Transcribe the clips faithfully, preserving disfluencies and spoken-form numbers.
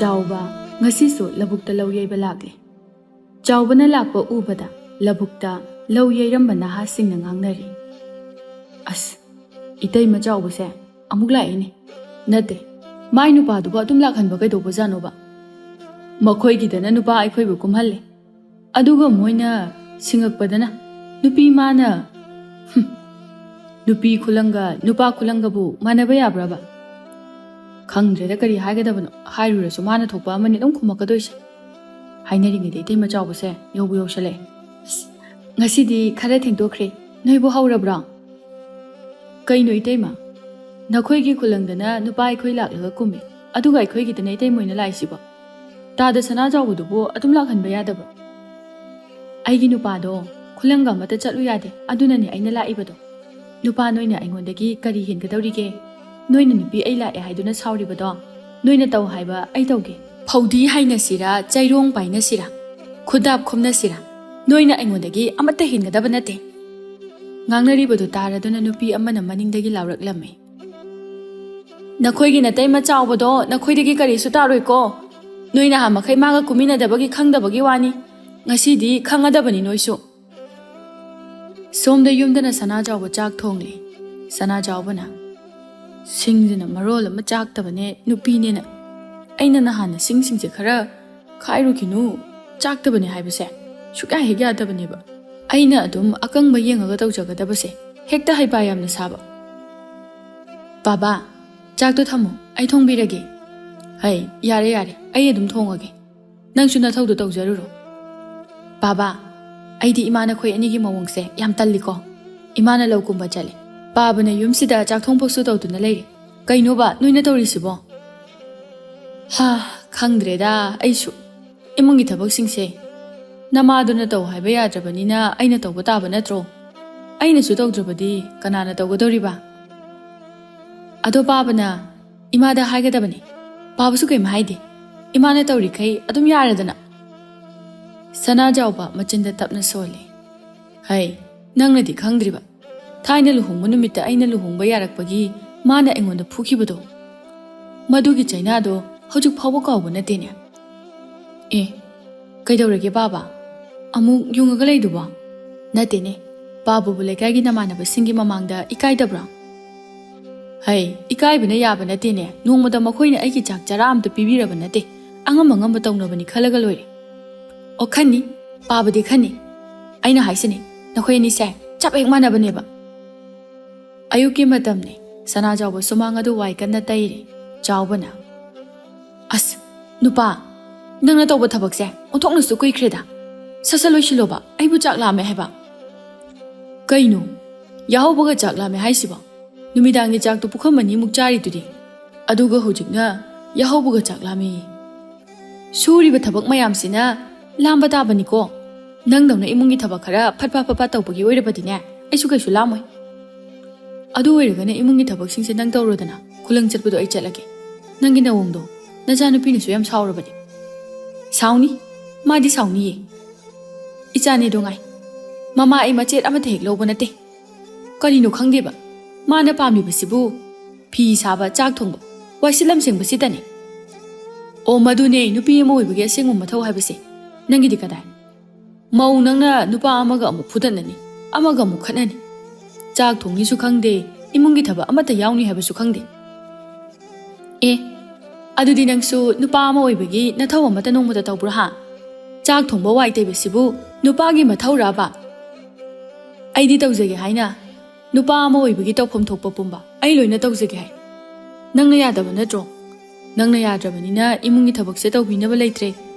ꯆꯥꯎꯕ ꯉꯁꯤꯁꯨ ꯂꯧꯕꯨꯛꯇ ꯂꯧ ꯌꯩꯕ ꯂꯥꯛꯂꯦ꯫ ꯆꯥꯎꯕꯅ ꯂꯥꯛꯄ ꯎꯕꯗ ꯂꯧꯕꯨꯛꯇ ꯂꯧ ꯌꯩꯔꯝꯕ ꯅꯍꯥꯁꯤꯡꯅ ꯉꯥꯡꯅꯔꯤ, "ꯑꯁ, ꯏꯇꯩꯃ ꯆꯥꯎꯕꯁꯦ ꯑꯃꯨꯛ ꯂꯥꯛꯏꯅꯦ꯫ ꯅꯠꯇꯦ, ꯃꯥꯏ ꯅꯨꯄꯥꯗꯨꯕꯨ ꯑꯗꯨꯝ ꯂꯥꯛꯍꯟꯕ ꯀꯩꯗꯧꯕꯖꯥꯠꯅꯣꯕ? ꯃꯈꯣꯏꯒꯤꯗꯅ ꯅꯨꯄꯥ ꯑꯩꯈꯣꯏꯕꯨ ꯀꯨꯝꯍꯜꯂꯦ, ꯑꯗꯨꯒ ꯃꯣꯏꯅ ꯁꯤꯡꯉꯛꯄꯗꯅ ꯅꯨꯄꯤ ꯃꯥꯅ, ꯍꯨꯝ, ꯅꯨꯄꯤ ꯈꯨꯂꯪꯒ ꯅꯨꯄꯥ ꯈꯨꯂꯪꯒꯕꯨ ꯃꯥꯟꯅꯕ ꯌꯥꯕ꯭ꯔꯕ? ꯈꯪꯗ꯭ꯔꯦꯗ ꯀꯔꯤ ꯍꯥꯏꯒꯗꯕꯅꯣ, ꯍꯥꯏꯔꯨꯔꯁꯨ ꯃꯥꯅ ꯊꯣꯛꯄ ꯑꯃꯅꯤ ꯑꯗꯨꯝ ꯈꯨꯝꯃꯛꯀꯗꯣꯏꯁꯦ꯫" ꯍꯥꯏꯅꯔꯤꯉꯩꯗ ꯏꯇꯩꯃ ꯆꯥꯎꯕꯁꯦ ꯌꯧꯕꯨ ꯌꯧꯁꯜꯂꯛꯑꯦ꯫ "ꯑꯁ, ꯉꯁꯤꯗꯤ ꯈꯔ ꯊꯦꯡꯗꯣꯛꯈ꯭ꯔꯦ, ꯅꯣꯏꯕꯨ ꯍꯧꯔꯕ꯭ꯔꯣ?" "ꯀꯩꯅꯣ ꯏꯇꯩꯃ, ꯅꯈꯣꯏꯒꯤ ꯈꯨꯂꯪꯗꯅ ꯅꯨꯄꯥ ꯑꯩꯈꯣꯏ ꯂꯥꯛꯂꯒ ꯀꯨꯝꯃꯤ, ꯑꯗꯨꯒ ꯑꯩꯈꯣꯏꯒꯤꯗꯅ ꯏꯇꯩꯃ ꯑꯣꯏꯅ ꯂꯥꯛꯏꯁꯤꯕꯣ? ꯇꯥꯗ ꯁꯅꯥ ꯆꯥꯎꯕꯗꯨꯕꯨ ꯑꯗꯨꯝ ꯂꯥꯛꯍꯟꯕ ꯌꯥꯗꯕ꯭ꯔꯣ?" "ꯑꯩꯒꯤ ꯅꯨꯄꯥꯗꯣ ꯈꯨꯂꯪꯒ ꯑꯃꯠꯇ ꯆꯠꯂꯨ ꯌꯥꯗꯦ, ꯑꯗꯨꯅꯅꯦ ꯑꯩꯅ ꯂꯥꯛꯏꯕꯗꯣ꯫ ꯅꯨꯄꯥ ꯅꯣꯏꯅ ꯑꯩꯉꯣꯟꯗꯒꯤ ꯀꯔꯤ ꯍꯦꯟꯒꯗꯧꯔꯤꯒꯦ? ꯅꯣꯏꯅ ꯅꯨꯄꯤ ꯑꯩ ꯂꯥꯛꯑꯦ ꯍꯥꯏꯗꯨꯅ ꯁꯥꯎꯔꯤꯕꯗꯣ? ꯅꯣꯏꯅ ꯇꯧ ꯍꯥꯏꯕ ꯑꯩ ꯇꯧꯒꯦ꯫ ꯐꯧꯗꯤ ꯍꯥꯏꯅꯁꯤꯔꯥ, ꯆꯩꯔꯣꯡ ꯄꯥꯏꯅꯁꯤꯔꯥ, ꯈꯨꯗꯥꯞ ꯈꯣꯝꯅꯁꯤꯔꯥ, ꯅꯣꯏꯅ ꯑꯩꯉꯣꯟꯗꯒꯤ ꯑꯃꯠꯇ ꯍꯦꯟꯒꯗꯕ ꯅꯠꯇꯦ꯫" ꯉꯥꯡꯅꯔꯤꯕꯗꯨ ꯇꯥꯔꯗꯨꯅ ꯅꯨꯄꯤ ꯑꯃꯅ ꯃꯅꯤꯡꯗꯒꯤ ꯂꯥꯎꯔꯛꯂꯝꯃꯤ, "ꯅꯈꯣꯏꯒꯤ ꯅꯇꯩꯃ ꯆꯥꯎꯕꯗꯣ ꯅꯈꯣꯏꯗꯒꯤ ꯀꯔꯤꯁꯨ ꯇꯥꯔꯣꯏꯀꯣ꯫ ꯅꯣꯏ ꯅꯍꯥꯟ ꯃꯈꯩ ꯃꯥꯒ ꯀꯨꯝꯃꯤꯟꯅꯗꯕꯒꯤ ꯈꯪꯗꯕꯒꯤ ꯋꯥꯅꯤ꯫ ꯉꯁꯤꯗꯤ ꯈꯪꯉꯗꯕꯅꯤ ꯅꯣꯏꯁꯨ꯫" ꯁꯣꯝꯗ ꯌꯨꯝꯗꯅ ꯁꯅꯥ ꯆꯥꯎꯕ ꯆꯥꯛ ꯊꯣꯡꯂꯤ꯫ ꯁꯅꯥ ꯆꯥꯎꯕꯅ, "ꯁꯤꯡꯁꯤꯅ ꯃꯔꯣꯜ ꯑꯃ ꯆꯥꯛꯇꯕꯅꯦ, ꯅꯨꯄꯤꯅꯦꯅ꯫ ꯑꯩꯅ ꯅꯍꯥꯟꯅ ꯁꯤꯡꯁꯤꯡꯁꯦ ꯈꯔ ꯈꯥꯏꯔꯨꯈꯤꯅꯨ, ꯆꯥꯛꯇꯕꯅꯦ ꯍꯥꯏꯕꯁꯦ ꯁꯨꯛꯌꯥ ꯍꯦꯛ ꯌꯥꯗꯕꯅꯦꯕ꯫ ꯑꯩꯅ ꯑꯗꯨꯝ ꯑꯀꯪꯕ ꯌꯦꯡꯉꯒ ꯇꯧꯖꯒꯗꯕꯁꯦ ꯍꯦꯛꯇ ꯍꯩꯄꯥ ꯌꯥꯝꯅ ꯁꯥꯕ꯫" "ꯕꯥꯕꯥ, ꯆꯥꯛꯇꯣ ꯊꯝꯃꯣ, ꯑꯩ ꯊꯣꯡꯕꯤꯔꯒꯦ꯫" "ꯍꯩ, ꯌꯥꯔꯦ ꯌꯥꯔꯦ, ꯑꯩ ꯑꯗꯨꯝ ꯊꯣꯡꯉꯒꯦ꯫ ꯅꯪꯁꯨ ꯅꯊꯧꯗꯣ ꯇꯧꯖꯔꯨꯔꯣ꯫" "ꯕꯥꯕꯥ, ꯑꯩꯗꯤ ꯏꯃꯥ ꯅꯈꯣꯏ ꯑꯅꯤꯒꯤ ꯃꯑꯣꯡꯁꯦ ꯌꯥꯝ ꯇꯜꯂꯤꯀꯣ꯫ ꯏꯃꯥꯅ ꯂꯧ ꯀꯨꯝꯕ ꯆꯠꯂꯦ, ꯄꯥꯕꯅ ꯌꯨꯝꯁꯤꯗ ꯆꯥꯛ ꯊꯣꯡ ꯐꯥꯎꯁꯨ ꯇꯧꯗꯨꯅ ꯂꯩꯔꯦ꯫ ꯀꯩꯅꯣꯕ ꯅꯣꯏꯅ ꯇꯧꯔꯤꯁꯤꯕꯣ?" "ꯍꯥ, ꯈꯪꯗ꯭ꯔꯦꯗ ꯑꯩꯁꯨ꯫ ꯏꯃꯨꯡꯒꯤ ꯊꯕꯛꯁꯤꯡꯁꯦ ꯅꯃꯥꯗꯨꯅ ꯇꯧ ꯍꯥꯏꯕ ꯌꯥꯗ꯭ꯔꯕꯅꯤꯅ ꯑꯩꯅ ꯇꯧꯕ ꯇꯥꯕ ꯅꯠꯇ꯭ꯔꯣ? ꯑꯩꯅꯁꯨ ꯇꯧꯗ꯭ꯔꯕꯗꯤ ꯀꯅꯥꯅ ꯇꯧꯒꯗꯧꯔꯤꯕ?" "ꯑꯗꯣ ꯄꯥꯕꯅ ꯏꯃꯥꯗ ꯍꯥꯏꯒꯗꯕꯅꯤ꯫ ꯄꯥꯕꯁꯨ ꯀꯩꯝ ꯍꯥꯏꯗꯦ꯫ ꯏꯃꯥꯅ ꯇꯧꯔꯤꯈꯩ ꯑꯗꯨꯝ ꯌꯥꯔꯦꯗꯅ꯫" ꯁꯅꯥ ꯆꯥꯎꯕ ꯃꯆꯤꯟꯗ ꯇꯞꯅ ꯁꯣꯜꯂꯤ꯫ "ꯍꯩ, ꯅꯪꯅꯗꯤ ꯈꯪꯗ꯭ꯔꯤꯕ꯫ ꯊꯥꯏꯅ ꯂꯨꯍꯣꯡꯕ ꯅꯨꯃꯤꯠꯇ ꯑꯩꯅ ꯂꯨꯍꯣꯡꯕ ꯌꯥꯔꯛꯄꯒꯤ ꯃꯥꯅ ꯑꯩꯉꯣꯟꯗ ꯐꯨꯈꯤꯕꯗꯣ, ꯃꯗꯨꯒꯤ ꯆꯩꯅꯥꯗꯣ ꯍꯧꯖꯤꯛ ꯐꯥꯎꯕ ꯀꯥꯎꯕ ꯅꯠꯇꯦꯅꯦ꯫ ꯑꯦ, ꯀꯩꯗꯧꯔꯒꯦ ꯄꯥꯕ? ꯑꯃꯨꯛ ꯌꯨꯡꯉꯒ ꯂꯩꯗꯨꯕꯣ? ꯅꯠꯇꯦꯅꯦ, ꯄꯥꯕꯕꯨ ꯂꯩꯀꯥꯏꯒꯤ ꯅꯃꯥꯟꯅꯕꯁꯤꯡꯒꯤ ꯃꯃꯥꯡꯗ ꯏꯀꯥꯏꯗꯕ꯭ꯔꯣ? ꯍꯩ, ꯏꯀꯥꯏꯕꯅ ꯌꯥꯕ ꯅꯠꯇꯦꯅꯦ꯫ ꯅꯣꯡꯃꯗ ꯃꯈꯣꯏꯅ ꯑꯩꯒꯤ ꯆꯥꯛ ꯆꯔꯥ ꯑꯝꯇ ꯄꯤꯕꯤꯔꯕ ꯅꯠꯇꯦ꯫ ꯑꯉꯝ ꯑꯉꯝꯕ ꯇꯧꯅꯕꯅꯤ ꯈꯜꯂꯒ ꯂꯣꯏꯔꯦ꯫ ꯑꯣ, ꯈꯟꯅꯤ, ꯄꯥꯕꯗꯤ ꯈꯟꯅꯤ꯫ ꯑꯩꯅ ꯍꯥꯏꯁꯤꯅꯤ, ꯅꯈꯣꯏ ꯑꯅꯤꯁꯦ ꯆꯞ ꯍꯦꯛ ꯃꯥꯟꯅꯕꯅꯦꯕ꯫ ꯑꯌꯨꯛꯀꯤ ꯃꯇꯝꯅꯤ꯫ ꯁꯅꯥꯖꯥꯎꯕ ꯁꯨꯃꯥꯡ ꯑꯗꯨ ꯋꯥꯏ ꯀꯟꯅ ꯇꯩꯔꯤ꯫ ꯆꯥꯎꯕꯅ, "ꯑꯁ, ꯅꯨꯄꯥ, ꯅꯪꯅ ꯇꯧꯕ ꯊꯕꯛꯁꯦ ꯑꯣꯟꯊꯣꯛꯅꯁꯨ ꯀꯨꯏꯈ꯭ꯔꯦꯗ꯫ ꯁꯠ ꯁꯠ ꯂꯣꯏꯁꯤꯜꯂꯣꯕ, ꯑꯩꯕꯨ ꯆꯥꯛ ꯂꯥꯝꯃꯦ ꯍꯥꯏꯕ꯫" "ꯀꯩꯅꯣ? ꯌꯥꯍꯧꯕꯒ ꯆꯥꯛ ꯂꯥꯝꯃꯦ ꯍꯥꯏꯁꯤꯕꯣ? ꯅꯨꯃꯤꯗꯥꯡꯒꯤ ꯆꯥꯛꯇꯣ ꯄꯨꯈꯝ ꯑꯅꯤꯃꯨꯛ ꯆꯥꯔꯤꯗꯨꯗꯤ꯫ ꯑꯗꯨꯒ ꯍꯧꯖꯤꯛꯅ ꯌꯥꯍꯧꯕꯒ ꯆꯥꯛ ꯂꯥꯝꯃꯦꯌꯦ꯫ ꯁꯨꯔꯤꯕ ꯊꯕꯛ ꯃꯌꯥꯝꯁꯤꯅ ꯂꯥꯝꯕ ꯇꯥꯕꯅꯤꯀꯣ꯫ ꯅꯪꯗꯧꯅ ꯏꯃꯨꯡꯒꯤ ꯊꯕꯛ ꯈꯔ ꯐꯠ ꯐꯠ ꯐꯠ ꯐꯠ ꯇꯧꯕꯒꯤ ꯑꯣꯏꯔꯕꯗꯤꯅꯦ, ꯑꯩꯁꯨ ꯀꯩꯁꯨ ꯂꯥꯝꯃꯣꯏ꯫ ꯑꯗꯨ ꯑꯣꯏꯔꯒꯅ ꯏꯃꯨꯡꯒꯤ ꯊꯕꯛꯁꯤꯡꯁꯦ ꯅꯪ ꯇꯧꯔꯣꯗꯅ, ꯈꯨꯂꯪ ꯆꯠꯄꯗꯣ ꯑꯩ ꯆꯠꯂꯒꯦ꯫ ꯅꯪꯒꯤ ꯅꯋꯣꯡꯗꯣ ꯅꯆꯥꯅꯨꯄꯤꯅꯁꯨ ꯌꯥꯝ ꯁꯥꯎꯔꯕꯅꯦ꯫" "ꯁꯥꯎꯅꯤ, ꯃꯥꯗꯤ ꯁꯥꯎꯅꯤꯌꯦ꯫ ꯏꯆꯥꯅꯦꯗꯣ ꯉꯥꯏ, ꯃꯃꯥ ꯑꯩ ꯃꯆꯦꯠ ꯑꯃꯠꯇ ꯍꯦꯛ ꯂꯧꯕ ꯅꯠꯇꯦ꯫ ꯀꯔꯤꯅꯣ ꯈꯪꯗꯦꯕ, ꯃꯥꯅ ꯄꯥꯝꯂꯤꯕꯁꯤꯕꯨ ꯐꯤ ꯁꯥꯕ, ꯆꯥꯛ ꯊꯣꯡꯕ, ꯋꯥꯏꯁꯤꯠ ꯂꯝꯁꯦꯡꯕꯁꯤꯗꯅꯦ꯫ ꯑꯣ, ꯃꯗꯨꯅꯦ ꯅꯨꯄꯤ ꯑꯃ ꯑꯣꯏꯕꯒꯤ ꯑꯁꯦꯡꯕ ꯃꯊꯧ ꯍꯥꯏꯕꯁꯦ꯫ ꯅꯪꯒꯤꯗꯤ ꯀꯗꯥꯏ? ꯃꯧ ꯅꯪꯅ ꯅꯨꯄꯥ ꯑꯃꯒ ꯑꯃꯨꯛ ꯐꯨꯗꯠꯅꯅꯤ, ꯑꯃꯒ ꯑꯃꯨꯛ ꯈꯠꯅꯅꯤ꯫ ꯆꯥꯛ ꯊꯣꯡꯅꯤꯁꯨ ꯈꯪꯗꯦ, ꯏꯃꯨꯡꯒꯤ ꯊꯕꯛ ꯑꯃꯠꯇ ꯌꯥꯎꯅꯤ ꯍꯥꯏꯕꯁꯨ ꯈꯪꯗꯦ꯫ ꯑꯦ, ꯑꯗꯨꯗꯤ ꯅꯪꯁꯨ ꯅꯨꯄꯥ ꯑꯃ ꯑꯣꯏꯕꯒꯤ ꯅꯊꯧ ꯑꯃꯠꯇ ꯅꯣꯡꯃꯇ ꯇꯧꯕ꯭ꯔꯣ ꯍꯥ? ꯆꯥꯛ ꯊꯣꯡꯕ, ꯋꯥꯏ ꯇꯩꯕꯁꯤꯕꯨ ꯅꯨꯄꯥꯒꯤ ꯃꯊꯧꯔꯕ? ꯑꯩꯗꯤ ꯇꯧꯖꯒꯦ ꯍꯥꯏꯅ ꯅꯨꯄꯥ ꯑꯃ ꯑꯣꯏꯕꯒꯤ ꯇꯧꯐꯝ ꯊꯣꯛꯄ ꯄꯨꯝꯕ ꯑꯩ ꯂꯣꯏꯅ ꯇꯧꯖꯒꯦ ꯍꯥꯏ꯫ ꯅꯪꯅ ꯌꯥꯗꯕ ꯅꯠꯇ꯭ꯔꯣ? ꯅꯪꯅ ꯌꯥꯗ꯭ꯔꯕꯅꯤꯅ ꯏꯃꯨꯡꯒꯤ ꯊꯕꯛꯁꯦ ꯇꯧꯕꯤꯅꯕ ꯂꯩꯇ꯭ꯔꯦ,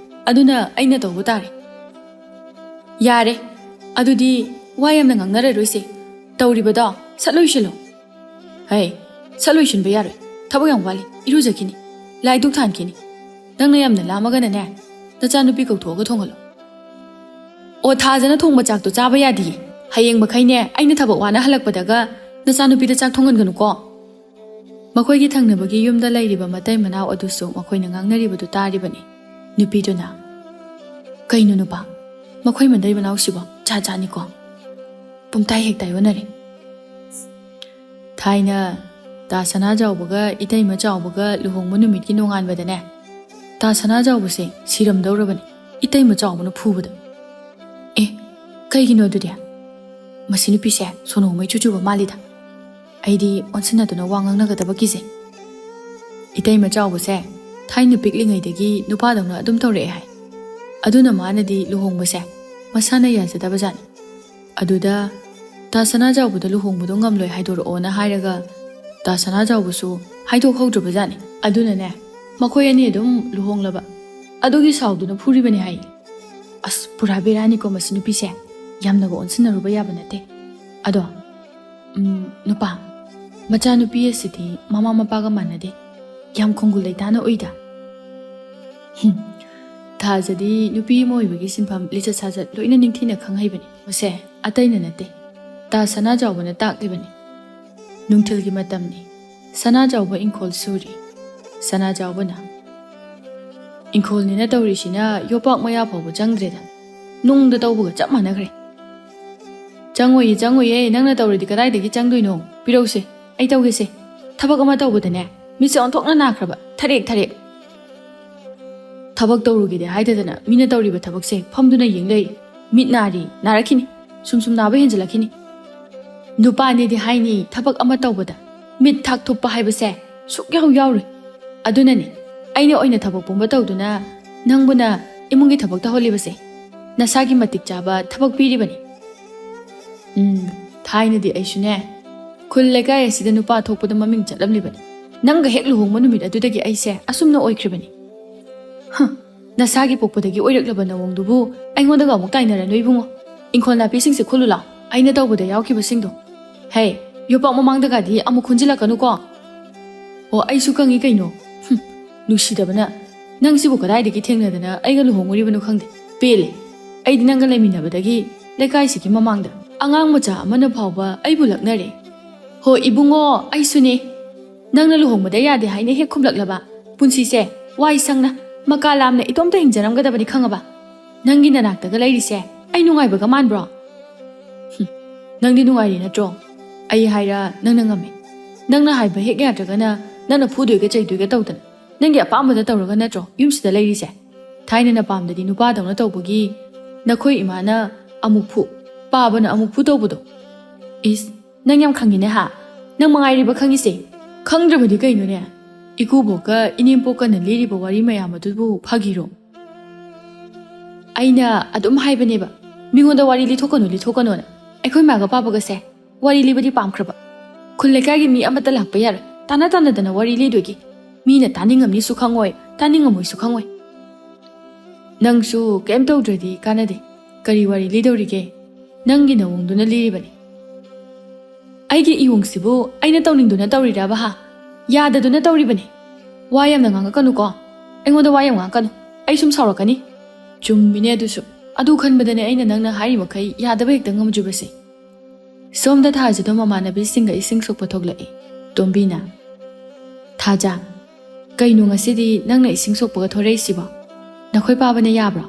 ꯑꯗꯨꯅ ꯑꯩꯅ ꯇꯧꯕ ꯇꯥꯔꯦ꯫ ꯌꯥꯔꯦ, ꯑꯗꯨꯗꯤ ꯋꯥ ꯌꯥꯝꯅ ꯉꯥꯡꯅꯔꯔꯣꯏꯁꯦ꯫ ꯇꯧꯔꯤꯕꯗꯣ ꯁꯠ ꯂꯣꯏꯁꯤꯜꯂꯣ꯫ ꯍꯩ, ꯁꯠ ꯂꯣꯏꯁꯤꯟꯕ ꯌꯥꯔꯣꯏ, ꯊꯕꯛ ꯌꯥꯝ ꯋꯥꯠꯂꯤ꯫ ꯏꯔꯨꯖꯈꯤꯅꯤ, ꯂꯥꯏ ꯙꯨꯛ ꯊꯥꯟꯈꯤꯅꯤ꯫ ꯅꯪꯅ ꯌꯥꯝꯅ ꯂꯥꯝꯃꯒꯅꯅꯦ, ꯅꯆꯥꯅꯨꯄꯤ ꯀꯧꯊꯣꯛꯑꯒ ꯊꯣꯡꯍꯜꯂꯣ꯫ ꯑꯣ, ꯊꯥꯖꯅ ꯊꯣꯡꯕ ꯆꯥꯛꯇꯣ ꯆꯥꯕ ꯌꯥꯗꯤꯌꯦ꯫ ꯍꯌꯦꯡ ꯃꯈꯩꯅꯦ, ꯑꯩꯅ ꯊꯕꯛ ꯋꯥꯅ ꯍꯜꯂꯛꯄꯗꯒ ꯅꯆꯥꯅꯨꯄꯤꯗ ꯆꯥꯛ ꯊꯣꯡꯍꯟꯒꯅꯨꯀꯣ꯫ ꯃꯈꯣꯏꯒꯤ ꯊꯪꯅꯕꯒꯤ ꯌꯨꯝꯗ ꯂꯩꯔꯤꯕ ꯃꯇꯩ ꯃꯅꯥꯎ ꯑꯗꯨꯁꯨ ꯃꯈꯣꯏꯅ ꯉꯥꯡꯅꯔꯤꯕꯗꯨ ꯇꯥꯔꯤꯕꯅꯤ꯫ ꯅꯨꯄꯤꯗꯨꯅ, "ꯀꯩꯅꯣ ꯅꯨꯄꯥ, ꯃꯈꯣꯏ ꯃꯇꯩ ꯃꯅꯥꯎꯁꯤꯕꯣ ꯖꯥꯠ ꯖꯥꯠꯅꯤꯀꯣ꯫ ꯄꯨꯡꯇꯥꯏ ꯍꯦꯛ ꯇꯥꯏꯑꯣꯟꯅꯔꯦ꯫" ꯊꯥꯏꯅ ꯇꯥ ꯁꯅꯥꯖꯥꯎꯕꯒ ꯏꯇꯩꯃ ꯆꯥꯎꯕꯒ ꯂꯨꯍꯣꯡꯕ ꯅꯨꯃꯤꯠꯀꯤ ꯅꯣꯡꯉꯥꯟꯕꯗꯅꯦ, ꯇꯥ ꯁꯅꯥꯖꯥꯎꯕꯁꯦ ꯁꯤꯔꯝꯗꯧꯔꯕꯅꯤ ꯏꯇꯩꯃ ꯆꯥꯎꯕꯅ ꯐꯨꯕꯗ꯫ "ꯑꯦ, ꯀꯩꯒꯤꯅꯣ ꯑꯗꯨꯗꯤ? ꯃꯁꯤ ꯅꯨꯄꯤꯁꯦ ꯁꯣꯅꯣ ꯃꯩ ꯆꯨꯆꯨꯕ ꯃꯥꯜꯂꯤꯗ꯫ ꯑꯩꯗꯤ ꯑꯣꯟꯁꯤꯟꯅꯗꯨꯅ ꯋꯥ ꯉꯥꯡꯅꯒꯗꯕ ꯀꯤꯖꯩ꯫ ꯏꯇꯩꯃ ꯆꯥꯎꯕꯁꯦ ꯊꯥꯏꯅ ꯄꯤꯛꯂꯤꯉꯩꯗꯒꯤ ꯅꯨꯄꯥꯗꯧꯅ ꯑꯗꯨꯝ ꯇꯧꯔꯛꯑꯦ ꯍꯥꯏ꯫ ꯑꯗꯨꯅ ꯃꯥꯅꯗꯤ ꯂꯨꯍꯣꯡꯕꯁꯦ ꯃꯁꯥꯅ ꯌꯥꯖꯗꯕꯖꯥꯠꯅꯤ꯫ ꯑꯗꯨꯗ ꯇꯥ ꯁꯅꯥꯖꯥꯎꯕꯗ ꯂꯨꯍꯣꯡꯕꯗꯣ ꯉꯝꯂꯣꯏ ꯍꯥꯏꯗꯣꯔꯛꯑꯣꯅ ꯍꯥꯏꯔꯒ ꯇꯥ ꯁꯅꯥꯖꯥꯎꯕꯁꯨ ꯍꯥꯏꯗꯣꯛꯍꯧꯗ꯭ꯔꯕꯖꯥꯠꯅꯤ꯫ ꯑꯗꯨꯅꯅꯦ, ꯃꯈꯣꯏ ꯑꯅꯤ ꯑꯗꯨꯝ ꯂꯨꯍꯣꯡꯂꯕ꯫ ꯑꯗꯨꯒꯤ ꯁꯥꯎꯗꯨꯅ ꯐꯨꯔꯤꯕꯅꯤ ꯍꯥꯏ꯫ ꯑꯁ, ꯄꯨꯔꯥ ꯕꯦꯔꯥꯅꯤꯀꯣ ꯃꯁꯤ ꯅꯨꯄꯤꯁꯦ꯫ ꯌꯥꯝꯅꯒ ꯑꯣꯟꯁꯤꯟꯅꯔꯨꯕ ꯌꯥꯕ ꯅꯠꯇꯦ꯫ ꯑꯗꯣ, ꯎꯝ, ꯅꯨꯄꯥ, ꯃꯆꯥꯅꯨꯄꯤ ꯑꯁꯤꯗꯤ ꯃꯃꯥ ꯃꯄꯥꯒ ꯃꯥꯟꯅꯗꯦ꯫ ꯌꯥꯝ ꯈꯣꯡꯒꯨꯜ ꯂꯩꯇꯥꯅ ꯎꯏꯗ꯫ ꯍꯨꯝ, ꯊꯥꯖꯗꯤ ꯅꯨꯄꯤ ꯑꯃ ꯑꯣꯏꯕꯒꯤ ꯁꯤꯟꯐꯝ, ꯂꯤꯆꯠ ꯁꯥꯖꯠ ꯂꯣꯏꯅ ꯅꯤꯡꯊꯤꯅ ꯈꯪ ꯍꯩꯕꯅꯤ꯫ ꯃꯁꯦ ꯑꯇꯩꯅ ꯅꯠꯇꯦ, ꯇꯥ ꯁꯅꯥꯖꯥꯎꯕꯅ ꯇꯥꯛꯂꯤꯕꯅꯤ꯫ ꯅꯨꯡꯊꯤꯜꯒꯤ ꯃꯇꯝꯅꯤ꯫ ꯁꯅꯥꯖꯥꯎꯕ ꯏꯪꯈꯣꯜ ꯁꯨꯔꯤ꯫ ꯁꯅꯥꯖꯥꯎꯕꯅ, "ꯏꯪꯈꯣꯜꯅꯤꯅ ꯇꯧꯔꯤꯁꯤꯅ ꯌꯣꯄꯥꯛ ꯃꯌꯥ ꯐꯥꯎꯕ ꯆꯪꯗ꯭ꯔꯦꯗ꯫ ꯅꯨꯡꯗ ꯇꯧꯕꯒ ꯆꯞ ꯃꯥꯟꯅꯈ꯭ꯔꯦ꯫ ꯆꯪꯉꯣꯏꯌꯦ, ꯆꯪꯉꯣꯏꯌꯦ, ꯅꯪꯅ ꯇꯧꯔꯗꯤ ꯀꯗꯥꯏꯗꯒꯤ ꯆꯪꯗꯣꯏꯅꯣ? ꯄꯤꯔꯧꯁꯦ, ꯑꯩ ꯇꯧꯒꯦꯁꯦ꯫ ꯊꯕꯛ ꯑꯃ ꯇꯧꯕꯗꯅꯦ, ꯃꯤꯠꯁꯦ ꯑꯣꯟꯊꯣꯛꯅ ꯅꯥꯈ꯭ꯔꯕ, ꯊꯔꯦꯛ ꯊꯔꯦꯛ꯫ ꯊꯕꯛ ꯇꯧꯔꯨꯒꯦꯗꯤ ꯍꯥꯏꯗꯗꯅ ꯃꯤꯅ ꯇꯧꯔꯤꯕ ꯊꯕꯛꯁꯦ ꯐꯝꯗꯨꯅ ꯌꯦꯡ ꯂꯩꯔꯦ꯫ ꯃꯤꯠ ꯅꯥꯔꯤ, ꯅꯥꯔꯛꯈꯤꯅꯤ꯫ ꯁꯨꯝ ꯁꯨꯝ ꯅꯥꯕ ꯍꯦꯟꯖꯜꯂꯛꯈꯤꯅꯤ꯫ ꯅꯨꯄꯥꯅꯦꯗꯤ ꯍꯥꯏꯅꯤ, ꯊꯕꯛ ꯑꯃ ꯇꯧꯕꯗ ꯃꯤꯠ ꯊꯥꯛ ꯊꯨꯞꯄ ꯍꯥꯏꯕꯁꯦ ꯁꯨꯛꯌꯥꯎ ꯌꯥꯎꯔꯣꯏ꯫ ꯑꯗꯨꯅꯅꯦ ꯑꯩꯅ ꯑꯣꯏꯅ ꯊꯕꯛ ꯄꯨꯝꯕ ꯇꯧꯗꯨꯅ ꯅꯪꯕꯨꯅ ꯏꯃꯨꯡꯒꯤ ꯊꯕꯛ ꯇꯧꯍꯜꯂꯤꯕꯁꯦ꯫ ꯅꯁꯥꯒꯤ ꯃꯇꯤꯛ ꯆꯥꯕ ꯊꯕꯛ ꯄꯤꯔꯤꯕꯅꯤ꯫ ꯎꯝ, ꯊꯥꯏꯅꯗꯤ ꯑꯩꯁꯨꯅꯦ, ꯈꯨꯜ ꯂꯩꯀꯥꯏ ꯑꯁꯤꯗ ꯅꯨꯄꯥ ꯊꯣꯛꯄꯗ ꯃꯃꯤꯡ ꯆꯠꯂꯝꯂꯤꯕꯅꯤ꯫ ꯅꯪꯒ ꯍꯦꯛ ꯂꯨꯍꯣꯡꯕ ꯅꯨꯃꯤꯠ ꯑꯗꯨꯗꯒꯤ ꯑꯩꯁꯦ ꯑꯁꯨꯝꯅ ꯑꯣꯏꯈ꯭ꯔꯤꯕꯅꯤ꯫ ꯍ, ꯅꯁꯥꯒꯤ ꯄꯣꯛꯄꯗꯒꯤ ꯑꯣꯏꯔꯛꯂꯕ ꯅꯋꯣꯡꯗꯨꯕꯨ ꯑꯩꯉꯣꯟꯗꯒ ꯑꯃꯨꯛ ꯇꯥꯏꯅꯔꯅꯨ ꯏꯕꯨꯡꯉꯣ꯫ ꯏꯪꯈꯣꯜ ꯅꯥꯄꯤꯁꯤꯡꯁꯦ ꯈꯨꯜꯂꯨ ꯂꯥꯎ, ꯑꯩꯅ ꯇꯧꯕꯗ ꯌꯥꯎꯈꯤꯕꯁꯤꯡꯗꯣ꯫ ꯍꯦ, ꯌꯣꯄꯥꯛ ꯃꯃꯥꯡꯗꯒꯗꯤ ꯑꯃꯨꯛ ꯈꯨꯟꯖꯤꯜꯂꯛꯀꯅꯨꯀꯣ꯫ ꯑꯣ, ꯑꯩꯁꯨ ꯈꯪꯉꯤ ꯀꯩꯅꯣ꯫ ꯍꯨꯝ, ꯅꯨꯡꯁꯤꯗꯕꯅ꯫ ꯅꯪꯁꯤꯕꯨ ꯀꯗꯥꯏꯗꯒꯤ ꯊꯦꯡꯅꯗꯅ ꯑꯩꯒ ꯂꯨꯍꯣꯡꯉꯨꯔꯤꯕꯅꯣ ꯈꯪꯗꯦ꯫ ꯄꯦꯜꯂꯦ꯫ ꯑꯩꯗꯤ ꯅꯪꯒ ꯂꯩꯃꯤꯟꯅꯕꯗꯒꯤ ꯂꯩꯀꯥꯏꯁꯤꯒꯤ ꯃꯃꯥꯡꯗ ꯑꯉꯥꯡ ꯃꯆꯥ ꯑꯃꯅ ꯐꯥꯎꯕ ꯑꯩꯕꯨ ꯂꯛꯅꯔꯦ꯫ ꯍꯣ ꯏꯕꯨꯡꯉꯣ, ꯑꯩꯁꯨꯅꯦ꯫ ꯅꯪꯅ ꯂꯨꯍꯣꯡꯕꯗ ꯌꯥꯗꯦ ꯍꯥꯏꯅ ꯍꯦꯛ ꯈꯨꯝꯂꯛꯂꯕ, ꯄꯨꯟꯁꯤꯁꯦ ꯋꯥꯏ ꯁꯪꯅ, ꯃꯀꯥ ꯂꯥꯝꯅ ꯏꯇꯣꯝꯇ ꯍꯤꯡꯖꯔꯝꯒꯗꯕꯅꯤ ꯈꯪꯉꯕ? ꯅꯪꯒꯤ ꯅꯅꯥꯛꯇꯒ ꯂꯩꯔꯤꯁꯦ ꯑꯩ ꯅꯨꯡꯉꯥꯏꯕꯒ ꯃꯥꯟꯕ꯭ꯔꯣ? ꯍꯨꯝ, ꯅꯪꯗꯤ ꯅꯨꯡꯉꯥꯏꯔꯤ ꯅꯠꯇ꯭ꯔꯣ? ꯑꯩ ꯍꯥꯏꯔ ꯅꯪꯅ ꯉꯝꯃꯦ꯫ ꯅꯪꯅ ꯍꯥꯏꯕ ꯍꯦꯛ ꯌꯥꯗ꯭ꯔꯒꯅ ꯅꯪꯅ ꯐꯨꯗꯣꯏꯒ ꯆꯩꯗꯣꯏꯒ ꯇꯧꯗꯅ ꯅꯪꯒꯤ ꯑꯄꯥꯝꯕꯗ ꯇꯧꯔꯒ ꯅꯠꯇ꯭ꯔꯣ ꯌꯨꯝꯁꯤꯗ ꯂꯩꯔꯤꯁꯦ? ꯊꯥꯏꯅ ꯅꯄꯥꯝꯗꯗꯤ ꯅꯨꯄꯥꯗꯧꯅ ꯇꯧꯕꯒꯤ ꯅꯈꯣꯏ ꯏꯃꯥꯅ ꯑꯃꯨꯛ ꯐꯨ, ꯄꯥꯕꯅ ꯑꯃꯨꯛ ꯐꯨ ꯇꯧꯕꯗꯣ꯫ ꯏꯁ, ꯅꯪ ꯌꯥꯝ ꯈꯪꯉꯤꯅꯦ ꯍꯥ? ꯅꯪ ꯃꯉꯥꯏꯔꯤꯕ ꯈꯪꯉꯤꯁꯦ꯫ ꯈꯪꯗ꯭ꯔꯕꯗꯤ ꯀꯩꯅꯣꯅꯦ? ꯏꯀꯨꯕꯣꯛꯀ ꯏꯅꯦꯝꯄꯣꯛꯀꯅ ꯂꯤꯔꯤꯕ ꯋꯥꯔꯤ ꯃꯌꯥꯝ ꯑꯗꯨꯕꯨ ꯐꯥꯒꯤꯔꯣ? ꯑꯩꯅ ꯑꯗꯨꯝ ꯍꯥꯏꯕꯅꯦꯕ, ꯃꯤꯉꯣꯟꯗ ꯋꯥꯔꯤ ꯂꯤꯊꯣꯛꯀꯅꯨ, ꯂꯤꯊꯣꯛꯀꯅꯣꯅ꯫ ꯑꯩꯈꯣꯏ ꯃꯥꯒ ꯄꯥꯕꯒꯁꯦ ꯋꯥꯔꯤ ꯂꯤꯕꯗꯤ ꯄꯥꯝꯈ꯭ꯔꯕ꯫ ꯈꯨꯜ ꯂꯩꯀꯥꯏꯒꯤ ꯃꯤ ꯑꯃꯠꯇ ꯂꯥꯛꯄ ꯌꯥꯔꯣꯏ꯫ ꯇꯥꯅ ꯇꯥꯅꯗꯅ ꯋꯥꯔꯤ ꯂꯤꯗꯣꯏꯒꯤ꯫ ꯃꯤꯅ ꯇꯥꯅꯤꯡꯉꯝꯅꯤꯁꯨ ꯈꯪꯉꯣꯏ, ꯇꯥꯅꯤꯡꯉꯝꯃꯣꯏꯁꯨ ꯈꯪꯉꯣꯏ꯫ ꯅꯪꯁꯨ ꯀꯩꯝ ꯇꯧꯗ꯭ꯔꯗꯤ ꯀꯥꯟꯅꯗꯦ꯫ ꯀꯔꯤ ꯋꯥꯔꯤ ꯂꯤꯗꯧꯔꯤꯒꯦ? ꯅꯪꯒꯤ ꯅꯋꯣꯡꯗꯨꯅ ꯂꯤꯔꯤꯕꯅꯤ꯫ ꯑꯩꯒꯤ ꯏꯋꯣꯡꯁꯤꯕꯨ ꯑꯩꯅ ꯇꯧꯅꯤꯡꯗꯨꯅ ꯇꯧꯔꯤꯔꯕ ꯍꯥ? ꯌꯥꯗꯗꯨꯅ ꯇꯧꯔꯤꯕꯅꯤ꯫ ꯋꯥ ꯌꯥꯝꯅ ꯉꯥꯡꯉꯛꯀꯅꯨꯀꯣ꯫ ꯑꯩꯉꯣꯟꯗ ꯋꯥ ꯌꯥꯝ ꯉꯥꯡꯉꯛꯀꯅꯨ꯫ ꯑꯩ ꯁꯨꯝ ꯁꯥꯎꯔꯛꯀꯅꯤ꯫ ꯆꯨꯝꯃꯤꯅꯦ ꯑꯗꯨꯁꯨ꯫ ꯑꯗꯨ ꯈꯟꯕꯗꯅꯦ ꯑꯩꯅ ꯅꯪꯅ ꯍꯥꯏꯔꯤꯃꯈꯩ ꯌꯥꯗꯕ ꯍꯦꯛꯇ ꯉꯝꯗ꯭ꯔꯤꯕꯁꯦ꯫ ꯁꯣꯝꯗ ꯊꯥꯖꯗꯣ ꯃꯃꯥꯟꯅꯕꯤꯁꯤꯡꯒ ꯏꯁꯤꯡ ꯁꯣꯛꯄ ꯊꯣꯛꯂꯛꯏ꯫ ꯇꯣꯝꯕꯤꯅ, "ꯊꯥꯖ, ꯀꯩꯅꯣ ꯉꯁꯤꯗꯤ ꯅꯪꯅ ꯏꯁꯤꯡ ꯁꯣꯛꯄꯒ ꯊꯣꯔꯛꯏꯁꯤꯕꯣ? ꯅꯈꯣꯏ ꯄꯥꯕꯅ ꯌꯥꯕ꯭ꯔꯣ?"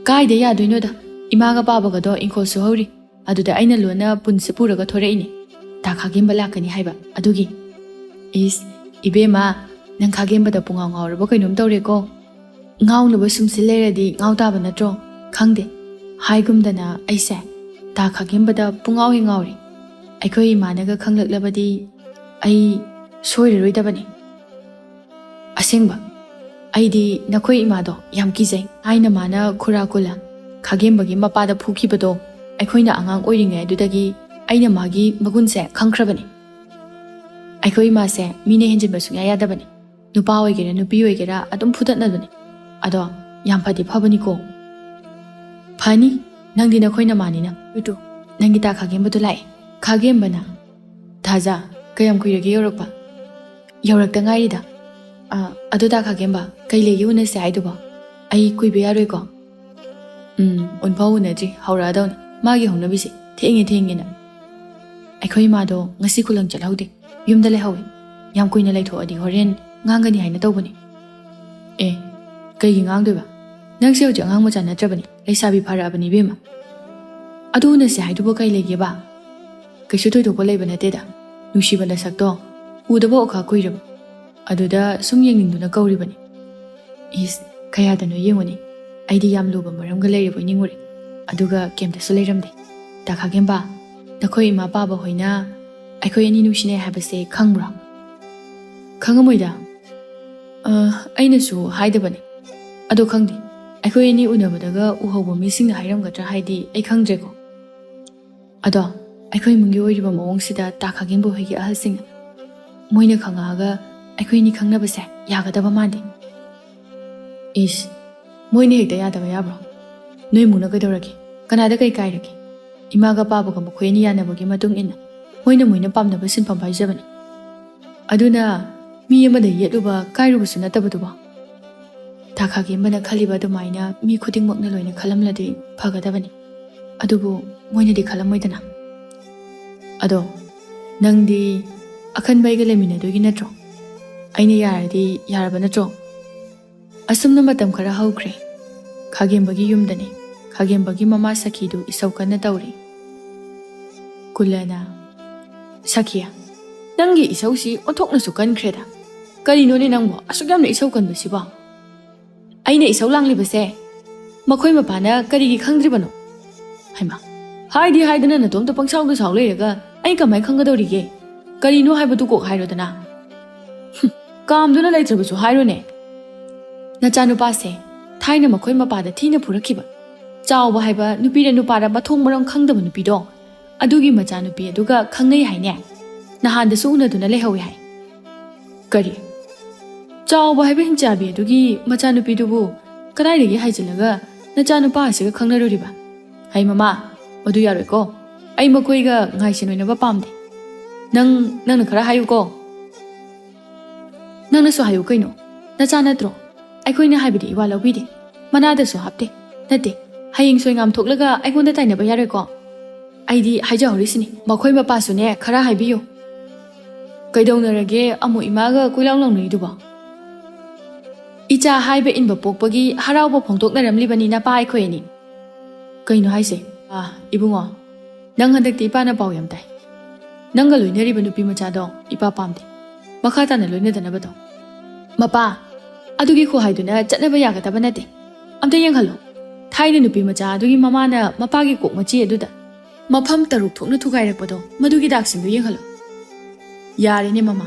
"ꯀꯥꯏꯗ ꯌꯥꯗꯣꯏꯅꯣꯗ? ꯏꯃꯥꯒ ꯄꯥꯕꯒꯗꯣ ꯏꯪꯈꯣꯜ ꯁꯨꯍꯧꯔꯤ꯫ ꯑꯗꯨꯗ ꯑꯩꯅ ꯂꯣꯟꯅ ꯄꯨꯟꯁꯦ ꯄꯨꯔꯒ ꯊꯣꯔꯛꯏꯅꯦ꯫ ꯗꯥ ꯈꯥꯒꯦꯝꯕ ꯂꯥꯛꯀꯅꯤ ꯍꯥꯏꯕ ꯑꯗꯨꯒꯤ꯫" "ꯏꯁ, ꯏꯕꯦꯝꯃ, ꯅꯪ ꯈꯥꯒꯦꯝꯕꯗ ꯄꯨꯡꯉꯥꯎ ꯉꯥꯎꯔꯕ ꯀꯩꯅꯣꯝ ꯇꯧꯔꯦꯀꯣ꯫ ꯉꯥꯎꯅꯕ ꯁꯨꯝꯁꯤ ꯂꯩꯔꯗꯤ ꯉꯥꯎ ꯇꯥꯕ ꯅꯠꯇ꯭ꯔꯣ? ꯈꯪꯗꯦ꯫ ꯍꯥꯏꯒꯨꯝꯗꯅ ꯑꯩꯁꯦ ꯗꯥ ꯈꯥꯒꯦꯝꯕꯗ ꯄꯨꯡꯉꯥꯎ ꯍꯦꯛ ꯉꯥꯎꯔꯦ꯫ ꯑꯩꯈꯣꯏ ꯏꯃꯥꯅꯒ ꯈꯪꯂꯛꯂꯕꯗꯤ ꯑꯩ ꯁꯣꯏꯔꯔꯣꯏꯗꯕꯅꯤ꯫ ꯑꯁꯦꯡꯕ, ꯑꯩꯗꯤ ꯅꯈꯣꯏ ꯏꯃꯥꯗꯣ ꯌꯥꯝ ꯀꯤꯖꯩ꯫ ꯍꯥꯏꯅ ꯃꯥꯅ ꯈꯨꯔꯥ ꯀꯨꯂꯥ ꯈꯥꯒꯦꯝꯕꯒꯤ ꯃꯄꯥꯗ ꯐꯨꯈꯤꯕꯗꯣ ꯑꯩꯈꯣꯏꯅ ꯑꯉꯥꯡ ꯑꯣꯏꯔꯤꯉꯩ ꯑꯗꯨꯗꯒꯤ ꯑꯩꯅ ꯃꯥꯒꯤ ꯃꯒꯨꯟꯁꯦ ꯈꯪꯈ꯭ꯔꯕꯅꯤ꯫ ꯑꯩꯈꯣꯏ ꯏꯃꯥꯁꯦ ꯃꯤꯅ ꯍꯦꯟꯖꯤꯟꯕ ꯁꯨꯡꯌꯥ ꯌꯥꯗꯕꯅꯤ꯫ ꯅꯨꯄꯥ ꯑꯣꯏꯒꯦꯔꯥ ꯅꯨꯄꯤ ꯑꯣꯏꯒꯦꯔꯥ ꯑꯗꯨꯝ ꯐꯨꯗꯠꯅꯕꯅꯤ꯫ ꯑꯗꯣ ꯌꯥꯝ ꯐꯗꯤ ꯐꯕꯅꯤꯀꯣ꯫" "ꯐꯅꯤ, ꯅꯪꯗꯤ ꯅꯈꯣꯏ ꯅꯃꯥꯅꯤꯅ꯫ ꯇꯨ, ꯅꯪꯒꯤ ꯗꯥ ꯈꯥꯒꯦꯝꯕꯗꯣ ꯂꯥꯛꯑꯦ꯫" ꯈꯥꯒꯦꯝꯕꯅ, "ꯊꯥꯖ, ꯀꯌꯥꯝ ꯀꯨꯏꯔꯒꯦ ꯌꯧꯔꯛꯄ?" "ꯌꯧꯔꯛꯇ ꯉꯥꯏꯔꯤꯗ꯫" "ꯑ, ꯑꯗꯨ ꯗꯥ ꯈꯥꯒꯦꯝꯕ, ꯀꯩ ꯂꯩꯒꯦ ꯎꯅꯁꯦ ꯍꯥꯏꯗꯨꯕꯣ? ꯑꯩ ꯀꯨꯏꯕ ꯌꯥꯔꯣꯏꯀꯣ꯫" "ꯎꯝ, ꯎꯟꯐꯥꯎ ꯎꯅꯗ꯭ꯔꯤ, ꯍꯧꯔꯛꯑꯗꯧꯅꯤ ꯃꯥꯒꯤ ꯍꯧꯅꯕꯤꯁꯦ, ꯊꯦꯡꯉꯦ ꯊꯦꯡꯉꯦꯅ꯫" "ꯑꯩꯈꯣꯏ ꯏꯃꯥꯗꯣ ꯉꯁꯤ ꯈꯨꯂꯪ ꯆꯠꯍꯧꯗꯦ, ꯌꯨꯝꯗ ꯂꯩꯍꯧꯋꯦ꯫ ꯌꯥꯝ ꯀꯨꯏꯅ ꯂꯩꯊꯣꯛꯑꯗꯤ ꯍꯣꯔꯦꯟ ꯉꯥꯡꯒꯅꯤ ꯍꯥꯏꯅ ꯇꯧꯕꯅꯤ꯫" "ꯑꯦ, ꯀꯩꯒꯤ ꯉꯥꯡꯗꯣꯏꯕ? ꯅꯪꯁꯦ ꯍꯧꯖꯤꯛ ꯑꯉꯥꯡ ꯃꯆꯥ ꯅꯠꯇ꯭ꯔꯕꯅꯤ, ꯂꯩꯁꯥꯕꯤ ꯐꯥꯔꯛꯑꯕꯅꯤ ꯏꯕꯦꯝꯃ꯫ ꯑꯗꯨ ꯎꯅꯁꯦ ꯍꯥꯏꯗꯨꯕꯨ ꯀꯩ ꯂꯩꯒꯦꯕ? ꯀꯩꯁꯨ ꯊꯣꯏꯗꯣꯛꯄ ꯂꯩꯕ ꯅꯠꯇꯦꯗ꯫ ꯅꯨꯡꯁꯤꯕ ꯅꯁꯛꯇꯣ ꯎꯗꯕ ꯑꯣꯈꯥ ꯀꯨꯏꯔꯕ꯫ ꯑꯗꯨꯗ ꯁꯨꯝ ꯌꯦꯡꯅꯤꯡꯗꯨꯅ ꯀꯧꯔꯤꯕꯅꯤ꯫ ꯏꯁ, ꯀꯌꯥꯗꯅꯣ ꯌꯦꯡꯉꯨꯅꯦ, ꯑꯩꯗꯤ ꯌꯥꯝ ꯂꯨꯕ ꯃꯔꯝꯒ ꯂꯩꯔꯕꯣꯏ ꯅꯤꯡꯉꯨꯔꯦ꯫ ꯑꯗꯨꯒ ꯀꯩꯝꯇꯁꯨ ꯂꯩꯔꯝꯗꯦ꯫ ꯇꯥ ꯈꯥꯒꯦꯝꯕ, ꯅꯈꯣꯏ ꯏꯃꯥ ꯄꯥꯕ ꯍꯣꯏꯅ ꯑꯩꯈꯣꯏ ꯑꯅꯤ ꯅꯨꯡꯁꯤꯅꯩ ꯍꯥꯏꯕꯁꯦ ꯈꯪꯕ꯭ꯔꯣ? ꯈꯪꯉꯝꯃꯣꯏꯗ꯫ ꯑ, ꯑꯩꯅꯁꯨ ꯍꯥꯏꯗꯕꯅꯦ꯫ ꯑꯗꯣ ꯈꯪꯗꯦ, ꯑꯩꯈꯣꯏ ꯑꯅꯤ ꯎꯅꯕꯗꯒ ꯎꯍꯧꯕ ꯃꯤꯁꯤꯡꯅ ꯍꯥꯏꯔꯝꯒꯗ꯭ꯔꯥ ꯍꯥꯏꯗꯤ ꯑꯩ ꯈꯪꯗ꯭ꯔꯦꯀꯣ꯫ ꯑꯗꯣ ꯑꯩꯈꯣꯏ ꯏꯃꯨꯡꯒꯤ ꯑꯣꯏꯔꯤꯕ ꯃꯑꯣꯡꯁꯤꯗ ꯇꯥ ꯈꯥꯒꯦꯝꯕꯨ ꯍꯣꯏꯒꯤ ꯑꯍꯜꯁꯤꯡꯅ, ꯃꯣꯏꯅ ꯈꯪꯉꯛꯑꯒ ꯑꯩꯈꯣꯏ ꯑꯅꯤ ꯈꯪꯅꯕꯁꯦ ꯌꯥꯒꯗꯕ ꯃꯥꯟꯗꯦ꯫ ꯏꯁ, ꯃꯣꯏꯅ ꯍꯦꯛꯇ ꯌꯥꯗꯕ ꯌꯥꯕ꯭ꯔꯣ? ꯅꯣꯏ ꯏꯃꯨꯡꯅ ꯀꯩꯗꯧꯔꯒꯦ? ꯀꯅꯥꯗ ꯀꯩ ꯀꯥꯏꯔꯒꯦ? ꯏꯃꯥꯒ ꯄꯥꯕꯒ ꯃꯈꯣꯏ ꯑꯅꯤ ꯌꯥꯅꯕꯒꯤ ꯃꯇꯨꯡ ꯏꯟꯅ ꯃꯣꯏꯅ ꯃꯣꯏꯅ ꯄꯥꯝꯅꯕ ꯁꯤꯟꯐꯝ ꯍꯥꯏꯖꯕꯅꯤ꯫ ꯑꯗꯨꯅ ꯃꯤ ꯑꯃꯗ ꯌꯦꯠꯂꯨꯕ ꯀꯥꯏꯔꯨꯕꯁꯨ ꯅꯠꯇꯕꯗꯨꯕꯣ꯫ ꯇꯥ ꯈꯥꯒꯦꯝꯕꯅ ꯈꯜꯂꯤꯕ ꯑꯗꯨꯃꯥꯏꯅ ꯃꯤ ꯈꯨꯗꯤꯡꯃꯛꯅ ꯂꯣꯏꯅ ꯈꯜꯂꯝꯂꯗꯤ ꯐꯒꯗꯕꯅꯤ꯫ ꯑꯗꯨꯕꯨ ꯃꯣꯏꯅꯗꯤ ꯈꯜꯂꯝꯃꯣꯏꯗꯅ꯫ ꯑꯗꯣ ꯅꯪꯗꯤ ꯑꯈꯟꯕ ꯑꯩꯒ ꯂꯩꯃꯤꯟꯅꯗꯣꯏꯒꯤ ꯅꯠꯇ꯭ꯔꯣ? ꯑꯩꯅ ꯌꯥꯔꯗꯤ ꯌꯥꯔꯕ ꯅꯠꯇ꯭ꯔꯣ? ꯑꯁꯨꯝꯅ ꯃꯇꯝ ꯈꯔ ꯍꯧꯈ꯭ꯔꯦ꯫ ꯈꯥꯒꯦꯝꯕꯒꯤ ꯌꯨꯝꯗꯅꯤ꯫ ꯈꯥꯒꯦꯝꯕꯒꯤ ꯃꯃꯥ ꯁꯈꯤꯗꯨ ꯏꯁꯧ ꯀꯟꯅ ꯇꯧꯔꯤ꯫ ꯀꯨꯂꯅ, "ꯁꯈꯤꯌꯥ, ꯅꯪꯒꯤ ꯏꯁꯧꯁꯤ ꯑꯣꯟꯊꯣꯛꯅꯁꯨ ꯀꯟꯈ꯭ꯔꯦꯗ꯫ ꯀꯔꯤꯅꯣꯅꯦ ꯅꯪꯕꯨ ꯑꯁꯨꯛ ꯌꯥꯝꯅ ꯏꯁꯧ ꯀꯟꯕꯁꯤꯕꯣ? ꯑꯩꯅ ꯏꯁꯧ ꯂꯥꯡꯂꯤꯕꯁꯦ ꯃꯈꯣꯏ ꯃꯄꯥꯅ ꯀꯔꯤꯒꯤ ꯈꯪꯗ꯭ꯔꯤꯕꯅꯣ? ꯍꯩꯃꯥ, ꯍꯥꯏꯗꯤ ꯍꯥꯏꯗꯅ ꯅꯇꯣꯝꯇ ꯄꯪꯁꯥꯎꯗ ꯁꯥꯎ ꯂꯩꯔꯒ ꯑꯩ ꯀꯃꯥꯏ ꯈꯪꯒꯗꯧꯔꯤꯒꯦ? ꯀꯔꯤꯅꯣ ꯍꯥꯏꯕꯗꯨ ꯀꯣꯛ ꯍꯥꯏꯔꯣꯗꯅ꯫ ꯍꯨꯝ, ꯀꯥꯝꯗꯨꯅ ꯂꯩꯇ꯭ꯔꯕꯁꯨ ꯍꯥꯏꯔꯣꯅꯦ꯫ ꯅꯆꯥꯅꯨꯄꯥꯁꯦ ꯊꯥꯏꯅ ꯃꯈꯣꯏ ꯃꯄꯥꯗ ꯊꯤꯅ ꯐꯨꯔꯛꯈꯤꯕ, ꯆꯥꯎꯕ ꯍꯥꯏꯕ ꯅꯨꯄꯤꯔ ꯅꯨꯄꯥꯔ ꯃꯊꯣꯡ ꯃꯔꯝ ꯈꯪꯗꯕ ꯅꯨꯄꯤꯗꯣ, ꯑꯗꯨꯒꯤ ꯃꯆꯥꯅꯨꯄꯤ ꯑꯗꯨꯒ ꯈꯪꯅꯩ ꯍꯥꯏꯅꯦ꯫ ꯅꯍꯥꯟꯗꯁꯨ ꯎꯅꯗꯨꯅ ꯂꯩꯍꯧꯋꯤ ꯍꯥꯏ꯫ ꯀꯔꯤ? ꯆꯥꯎꯕ ꯍꯥꯏꯕ ꯍꯤꯡꯆꯥꯕꯤ ꯑꯗꯨꯒꯤ ꯃꯆꯥꯅꯨꯄꯤꯗꯨꯕꯨ ꯀꯗꯥꯏꯗꯒꯤ ꯍꯥꯏꯖꯤꯜꯂꯒ ꯅꯆꯥꯅꯨꯄꯥ ꯑꯁꯤꯒ ꯈꯪꯅꯔꯨꯔꯤꯕ? ꯍꯩ ꯃꯃꯥ, ꯃꯗꯨ ꯌꯥꯔꯣꯏꯀꯣ꯫ ꯑꯩ ꯃꯈꯣꯏꯒ ꯉꯥꯏꯁꯦꯟ ꯑꯣꯏꯅꯕ ꯄꯥꯝꯗꯦ꯫ ꯅꯪ, ꯅꯪꯅ ꯈꯔ ꯍꯥꯏꯌꯨꯀꯣ꯫ ꯅꯪꯅꯁꯨ ꯍꯥꯏꯌꯨ ꯀꯩꯅꯣ꯫ ꯅꯆꯥ ꯅꯠꯇ꯭ꯔꯣ? ꯑꯩꯈꯣꯏꯅ ꯍꯥꯏꯕꯗꯤ ꯏꯋꯥ ꯂꯧꯕꯤꯗꯦ꯫ ꯃꯅꯥꯗꯁꯨ ꯍꯥꯞꯇꯦ꯫ ꯅꯠꯇꯦ, ꯍꯌꯦꯡ ꯁꯣꯏꯉꯥꯝ ꯊꯣꯛꯂꯒ ꯑꯩꯉꯣꯟꯗ ꯇꯥꯏꯅꯕ ꯌꯥꯔꯣꯏꯀꯣ꯫ ꯑꯩꯗꯤ ꯍꯥꯏꯖꯍꯧꯔꯤꯁꯤꯅꯤ, ꯃꯈꯣꯏ ꯃꯄꯥꯁꯨꯅꯦ ꯈꯔ ꯍꯥꯏꯕꯤꯌꯨ꯫ ꯀꯩꯗꯧꯅꯔꯒꯦ ꯑꯃꯨꯛ ꯏꯃꯥꯒ ꯀꯣꯏꯂꯥꯎ ꯂꯥꯎꯅꯔꯤꯗꯨꯕꯣ? ꯏꯆꯥ ꯍꯥꯏꯕ ꯏꯟꯕ ꯄꯣꯛꯄꯒꯤ ꯍꯔꯥꯎꯕ ꯐꯣꯡꯗꯣꯛꯅꯔꯝꯂꯤꯕꯅꯤ ꯅꯄꯥ ꯑꯩꯈꯣꯏ ꯑꯅꯤ꯫ ꯀꯩꯅꯣ ꯍꯥꯏꯁꯦ? ꯑꯥ, ꯏꯕꯨꯡꯉꯣ, ꯅꯪ ꯍꯟꯗꯛꯇꯤ ꯏꯄꯥꯅ ꯄꯥꯎ ꯌꯥꯝ ꯇꯥꯏ꯫ ꯅꯪꯒ ꯂꯣꯏꯅꯔꯤꯕ ꯅꯨꯄꯤ ꯃꯆꯥꯗꯣ ꯏꯄꯥ ꯄꯥꯝꯗꯦ꯫ ꯃꯈꯥ ꯇꯥꯅ ꯂꯣꯏꯅꯗꯅꯕꯗꯣ꯫ ꯃꯄꯥ, ꯑꯗꯨꯒꯤ ꯈꯨꯍꯥꯏꯗꯨꯅ ꯆꯠꯅꯕ ꯌꯥꯒꯗꯕ ꯅꯠꯇꯦ꯫ ꯑꯝꯇ ꯌꯦꯡꯍꯜꯂꯣ꯫ ꯊꯥꯏꯅ ꯅꯨꯄꯤ ꯃꯆꯥ ꯑꯗꯨꯒꯤ ꯃꯃꯥꯅ ꯃꯄꯥꯒꯤ ꯀꯣꯛ ꯃꯆꯤ ꯑꯗꯨꯗ ꯃꯐꯝ ꯇꯔꯨꯛ ꯊꯣꯛꯅ ꯊꯨꯒꯥꯏꯔꯛꯄꯗꯣ, ꯃꯗꯨꯒꯤ ꯗꯥꯛꯁꯤꯡꯗꯣ ꯌꯦꯡꯍꯜꯂꯣ꯫ ꯌꯥꯔꯦꯅꯦ ꯃꯃꯥ,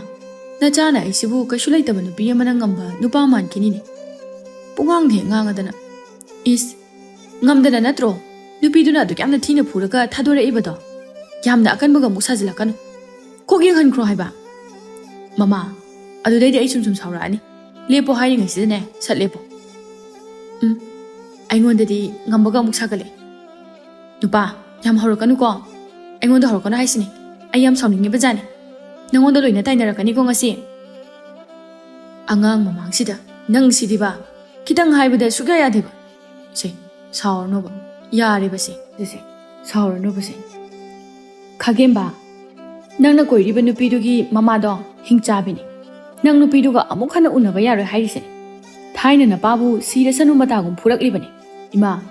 ꯅꯆꯥꯅ ꯑꯩꯁꯤꯕꯨ ꯀꯩꯁꯨ ꯂꯩꯇꯕ ꯅꯨꯄꯤ ꯑꯃꯅ ꯉꯝꯕ ꯅꯨꯄꯥ ꯃꯥꯟꯈꯤꯅꯤꯅꯦ꯫ ꯄꯨꯡꯉꯥꯡꯗ ꯍꯦꯛ ꯉꯥꯡꯉꯗꯅ꯫ ꯏꯁ, ꯉꯝꯗꯅ ꯅꯠꯇ꯭ꯔꯣ ꯅꯨꯄꯤꯗꯨꯅ ꯑꯗꯨꯛ ꯌꯥꯝꯅ ꯊꯤꯅ ꯐꯨꯔꯒ ꯊꯥꯗꯣꯔꯛꯏꯕꯗꯣ? ꯌꯥꯝꯅ ꯑꯀꯟꯕꯒ ꯑꯃꯨꯛ ꯁꯥꯖꯤꯜꯂꯛꯀꯅꯨ꯫ ꯀꯣꯛ ꯌꯦꯡꯍꯟꯈ꯭ꯔꯣ ꯍꯥꯏꯕ꯫ ꯃꯃꯥ, ꯑꯗꯨꯗꯩꯗꯤ ꯑꯩ ꯁꯨꯝ ꯁꯨꯝ ꯁꯥꯎꯔꯛꯑꯅꯤ꯫ ꯂꯦꯞꯄꯣ ꯍꯥꯏꯔꯤꯉꯩꯁꯤꯗꯅꯦ, ꯁꯠ ꯂꯦꯞꯄꯣ꯫ ꯎꯝ, ꯑꯩꯉꯣꯟꯗꯗꯤ ꯉꯝꯕꯒ ꯑꯃꯨꯛ ꯁꯥꯒꯠꯂꯛꯑꯦ꯫ ꯅꯨꯄꯥ, ꯌꯥꯝ ꯍꯧꯔꯛꯀꯅꯨꯀꯣ꯫ ꯑꯩꯉꯣꯟꯗ ꯍꯧꯔꯛꯀꯅꯨ ꯍꯥꯏꯁꯤꯅꯤ꯫ ꯑꯩ ꯌꯥꯝ ꯁꯥꯎꯅꯤꯡꯉꯤꯕ ꯖꯥꯠꯅꯤ꯫ ꯅꯉꯣꯟꯗ ꯂꯣꯏꯅ ꯇꯥꯏꯅꯔꯛꯀꯅꯤꯀꯣ ꯉꯁꯤ꯫ ꯑꯉꯥꯡ ꯃꯃꯥꯡꯁꯤꯗ ꯅꯪ ꯁꯤꯗꯤꯕ, ꯈꯤꯇꯪ ꯍꯥꯏꯕꯗ ꯁꯨꯛꯌꯥ ꯌꯥꯗꯦꯕ꯫ ꯁꯦ, ꯁꯥꯎꯔꯅꯣꯕ꯫ ꯌꯥꯔꯦꯕꯁꯦ, ꯁꯦ, ꯁꯦ, ꯁꯥꯎꯔꯅꯣꯕꯁꯦ꯫ ꯈꯥꯒꯦꯝꯕ, ꯅꯪꯅ ꯀꯣꯏꯔꯤꯕ ꯅꯨꯄꯤꯗꯨꯒꯤ ꯃꯃꯥꯗꯣ ꯍꯤꯡꯆꯥꯕꯤꯅꯤ꯫ ꯅꯪ ꯅꯨꯄꯤꯗꯨꯒ ꯑꯃꯨꯛ ꯍꯟꯅ ꯎꯅꯕ ꯌꯥꯔꯣꯏ ꯍꯥꯏꯔꯤꯁꯦ꯫ ꯊꯥꯏꯅ ꯅꯄꯥꯕꯨ ꯁꯤꯔꯁꯅꯨ ꯃꯇꯥꯒꯨꯝ ꯐꯨꯔꯛꯂꯤꯕꯅꯤ꯫ ꯏꯃꯥ,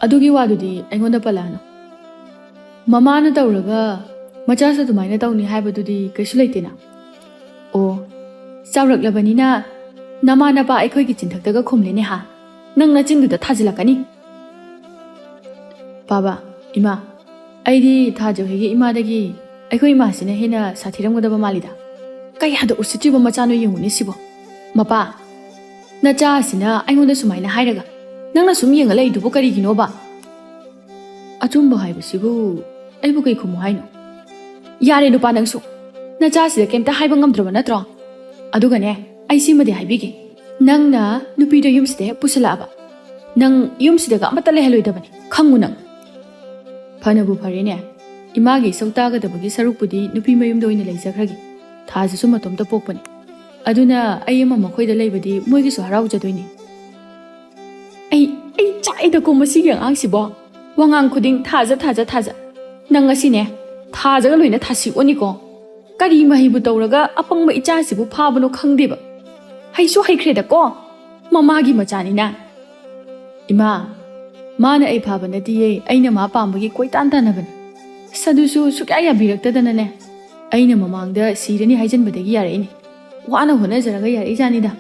ꯑꯗꯨꯒꯤ ꯋꯥꯗꯨꯗꯤ ꯑꯩꯉꯣꯟꯗ ꯄꯜꯂꯛꯑꯅꯨ꯫ ꯃꯃꯥꯅ ꯇꯧꯔꯒ ꯃꯆꯥꯁꯨ ꯑꯗꯨꯃꯥꯏꯅ ꯇꯧꯅꯤ ꯍꯥꯏꯕꯗꯨꯗꯤ ꯀꯩꯁꯨ ꯂꯩꯇꯦꯅ꯫ ꯑꯣ, ꯆꯥꯎꯔꯛꯂꯕꯅꯤꯅ ꯅꯃꯥ ꯅꯄꯥ ꯑꯩꯈꯣꯏꯒꯤ ꯆꯤꯟꯊꯛꯇꯒ ꯈꯨꯝꯂꯦꯅꯦ ꯍꯥ? ꯅꯪ ꯅꯆꯤꯟꯗꯨꯗ ꯊꯥꯖꯤꯜꯂꯛꯀꯅꯤ꯫ ꯄꯥꯕ, ꯏꯃꯥ, ꯑꯩꯗꯤ ꯊꯥꯖ ꯍꯣꯏꯒꯤ ꯏꯃꯥꯗꯒꯤ ꯑꯩꯈꯣꯏ ꯏꯃꯥꯁꯤꯅ ꯍꯦꯟꯅ ꯁꯥꯊꯤꯔꯝꯒꯗꯕ ꯃꯥꯜꯂꯤꯗ꯫ ꯀꯌꯥꯗ ꯎꯁꯤꯠꯇ꯭ꯔꯤꯕ ꯃꯆꯥꯅꯣ ꯌꯦꯡꯉꯨꯅꯦ ꯁꯤꯕꯣ꯫ ꯃꯄꯥ, ꯅꯆꯥ ꯑꯁꯤꯅ ꯑꯩꯉꯣꯟꯗ ꯁꯨꯃꯥꯏꯅ ꯍꯥꯏꯔꯒ ꯅꯪꯅ ꯁꯨꯝ ꯌꯦꯡꯉ ꯂꯩꯗꯨꯕꯨ ꯀꯔꯤꯒꯤꯅꯣꯕ? ꯑꯆꯨꯝꯕ ꯍꯥꯏꯕꯁꯤꯕꯨ ꯑꯩꯕꯨ ꯀꯩ ꯈꯨꯝꯃꯨ ꯍꯥꯏꯅꯣ? ꯌꯥꯔꯦ ꯅꯨꯄꯥ ꯅꯪꯁꯨ꯫ ꯅꯆꯥꯁꯤꯗ ꯀꯩꯝꯇ ꯍꯥꯏꯕ ꯉꯝꯗ꯭ꯔꯕ ꯅꯠꯇ꯭ꯔꯣ? ꯑꯗꯨꯒꯅꯦ, ꯑꯩ ꯁꯤꯃꯗꯤ ꯍꯥꯏꯕꯤꯒꯦ꯫ ꯅꯪꯅ ꯅꯨꯄꯤꯗꯣ ꯌꯨꯝꯁꯤꯗ ꯍꯦꯛ ꯄꯨꯁꯤꯜꯂꯛꯑꯕ, ꯅꯪ ꯌꯨꯝꯁꯤꯗꯒ ꯑꯃꯠꯇ ꯂꯩꯍꯜꯂꯣꯏꯗꯕꯅꯤ, ꯈꯪꯉꯨ ꯅꯪ꯫ ꯐꯅꯕꯨ ꯐꯔꯦꯅꯦ, ꯏꯃꯥꯒꯤ ꯏꯁꯧ ꯇꯥꯒꯗꯕꯒꯤ ꯁꯔꯨꯛꯄꯨꯗꯤ ꯅꯨꯄꯤ ꯃꯌꯨꯝꯗ ꯑꯣꯏꯅ ꯂꯩꯖꯈ꯭ꯔꯒꯦ꯫ ꯊꯥꯁꯤꯁꯨ ꯃꯇꯣꯝꯇ ꯄꯣꯛꯄꯅꯤ꯫ ꯑꯗꯨꯅ ꯑꯩ ꯑꯃ ꯃꯈꯣꯏꯗ ꯂꯩꯕꯗꯤ ꯃꯣꯏꯒꯤꯁꯨ ꯍꯔꯥꯎꯖꯗꯣꯏꯅꯤ꯫ ꯑꯩ, ꯑꯩ ꯆꯥꯛꯏꯗꯀꯣ ꯃꯁꯤꯒꯤ ꯑꯉꯥꯡꯁꯤꯕꯣ꯫ ꯋꯥꯉꯥꯡ ꯈꯨꯗꯤꯡ ꯊꯥꯖ, ꯊꯥꯖ, ꯊꯥꯖ꯫ ꯅꯪ ꯉꯁꯤꯅꯦ, ꯊꯥꯖꯒ ꯂꯣꯏꯅ ꯊꯥꯁꯤ ꯑꯣꯅꯤꯀꯣ꯫ ꯀꯔꯤ ꯃꯍꯩꯕꯨ ꯇꯧꯔꯒ ꯑꯄꯪꯕ ꯏꯆꯥꯁꯤꯕꯨ ꯐꯥꯕꯅꯣ ꯈꯪꯗꯦꯕ꯫ ꯍꯩꯁꯨ ꯍꯩꯈ꯭ꯔꯦꯗꯀꯣ, ꯃꯃꯥꯒꯤ ꯃꯆꯥꯅꯤꯅ꯫ ꯏꯃꯥ, ꯃꯥꯅ ꯑꯩ ꯐꯥꯕ ꯅꯠꯇꯤꯌꯦ, ꯑꯩꯅ ꯃꯥ ꯄꯥꯝꯕꯒꯤ ꯀꯣꯏꯇꯥꯟ ꯇꯥꯟꯅꯕꯅꯤ꯫ ꯑꯁ, ꯑꯗꯨꯁꯨ ꯁꯨꯛꯌꯥ ꯌꯥꯕꯤꯔꯛꯇꯗꯅꯅꯦ, ꯑꯩꯅ ꯃꯃꯥꯡꯗ ꯁꯤꯔꯅꯤ ꯍꯥꯏꯖꯟꯕꯗꯒꯤ ꯌꯥꯔꯛꯏꯅꯦ꯫ ꯋꯥꯅ ꯍꯣꯠꯅꯖꯔꯒ ꯌꯥꯔꯛꯏꯖꯥꯠꯅꯤꯗ꯫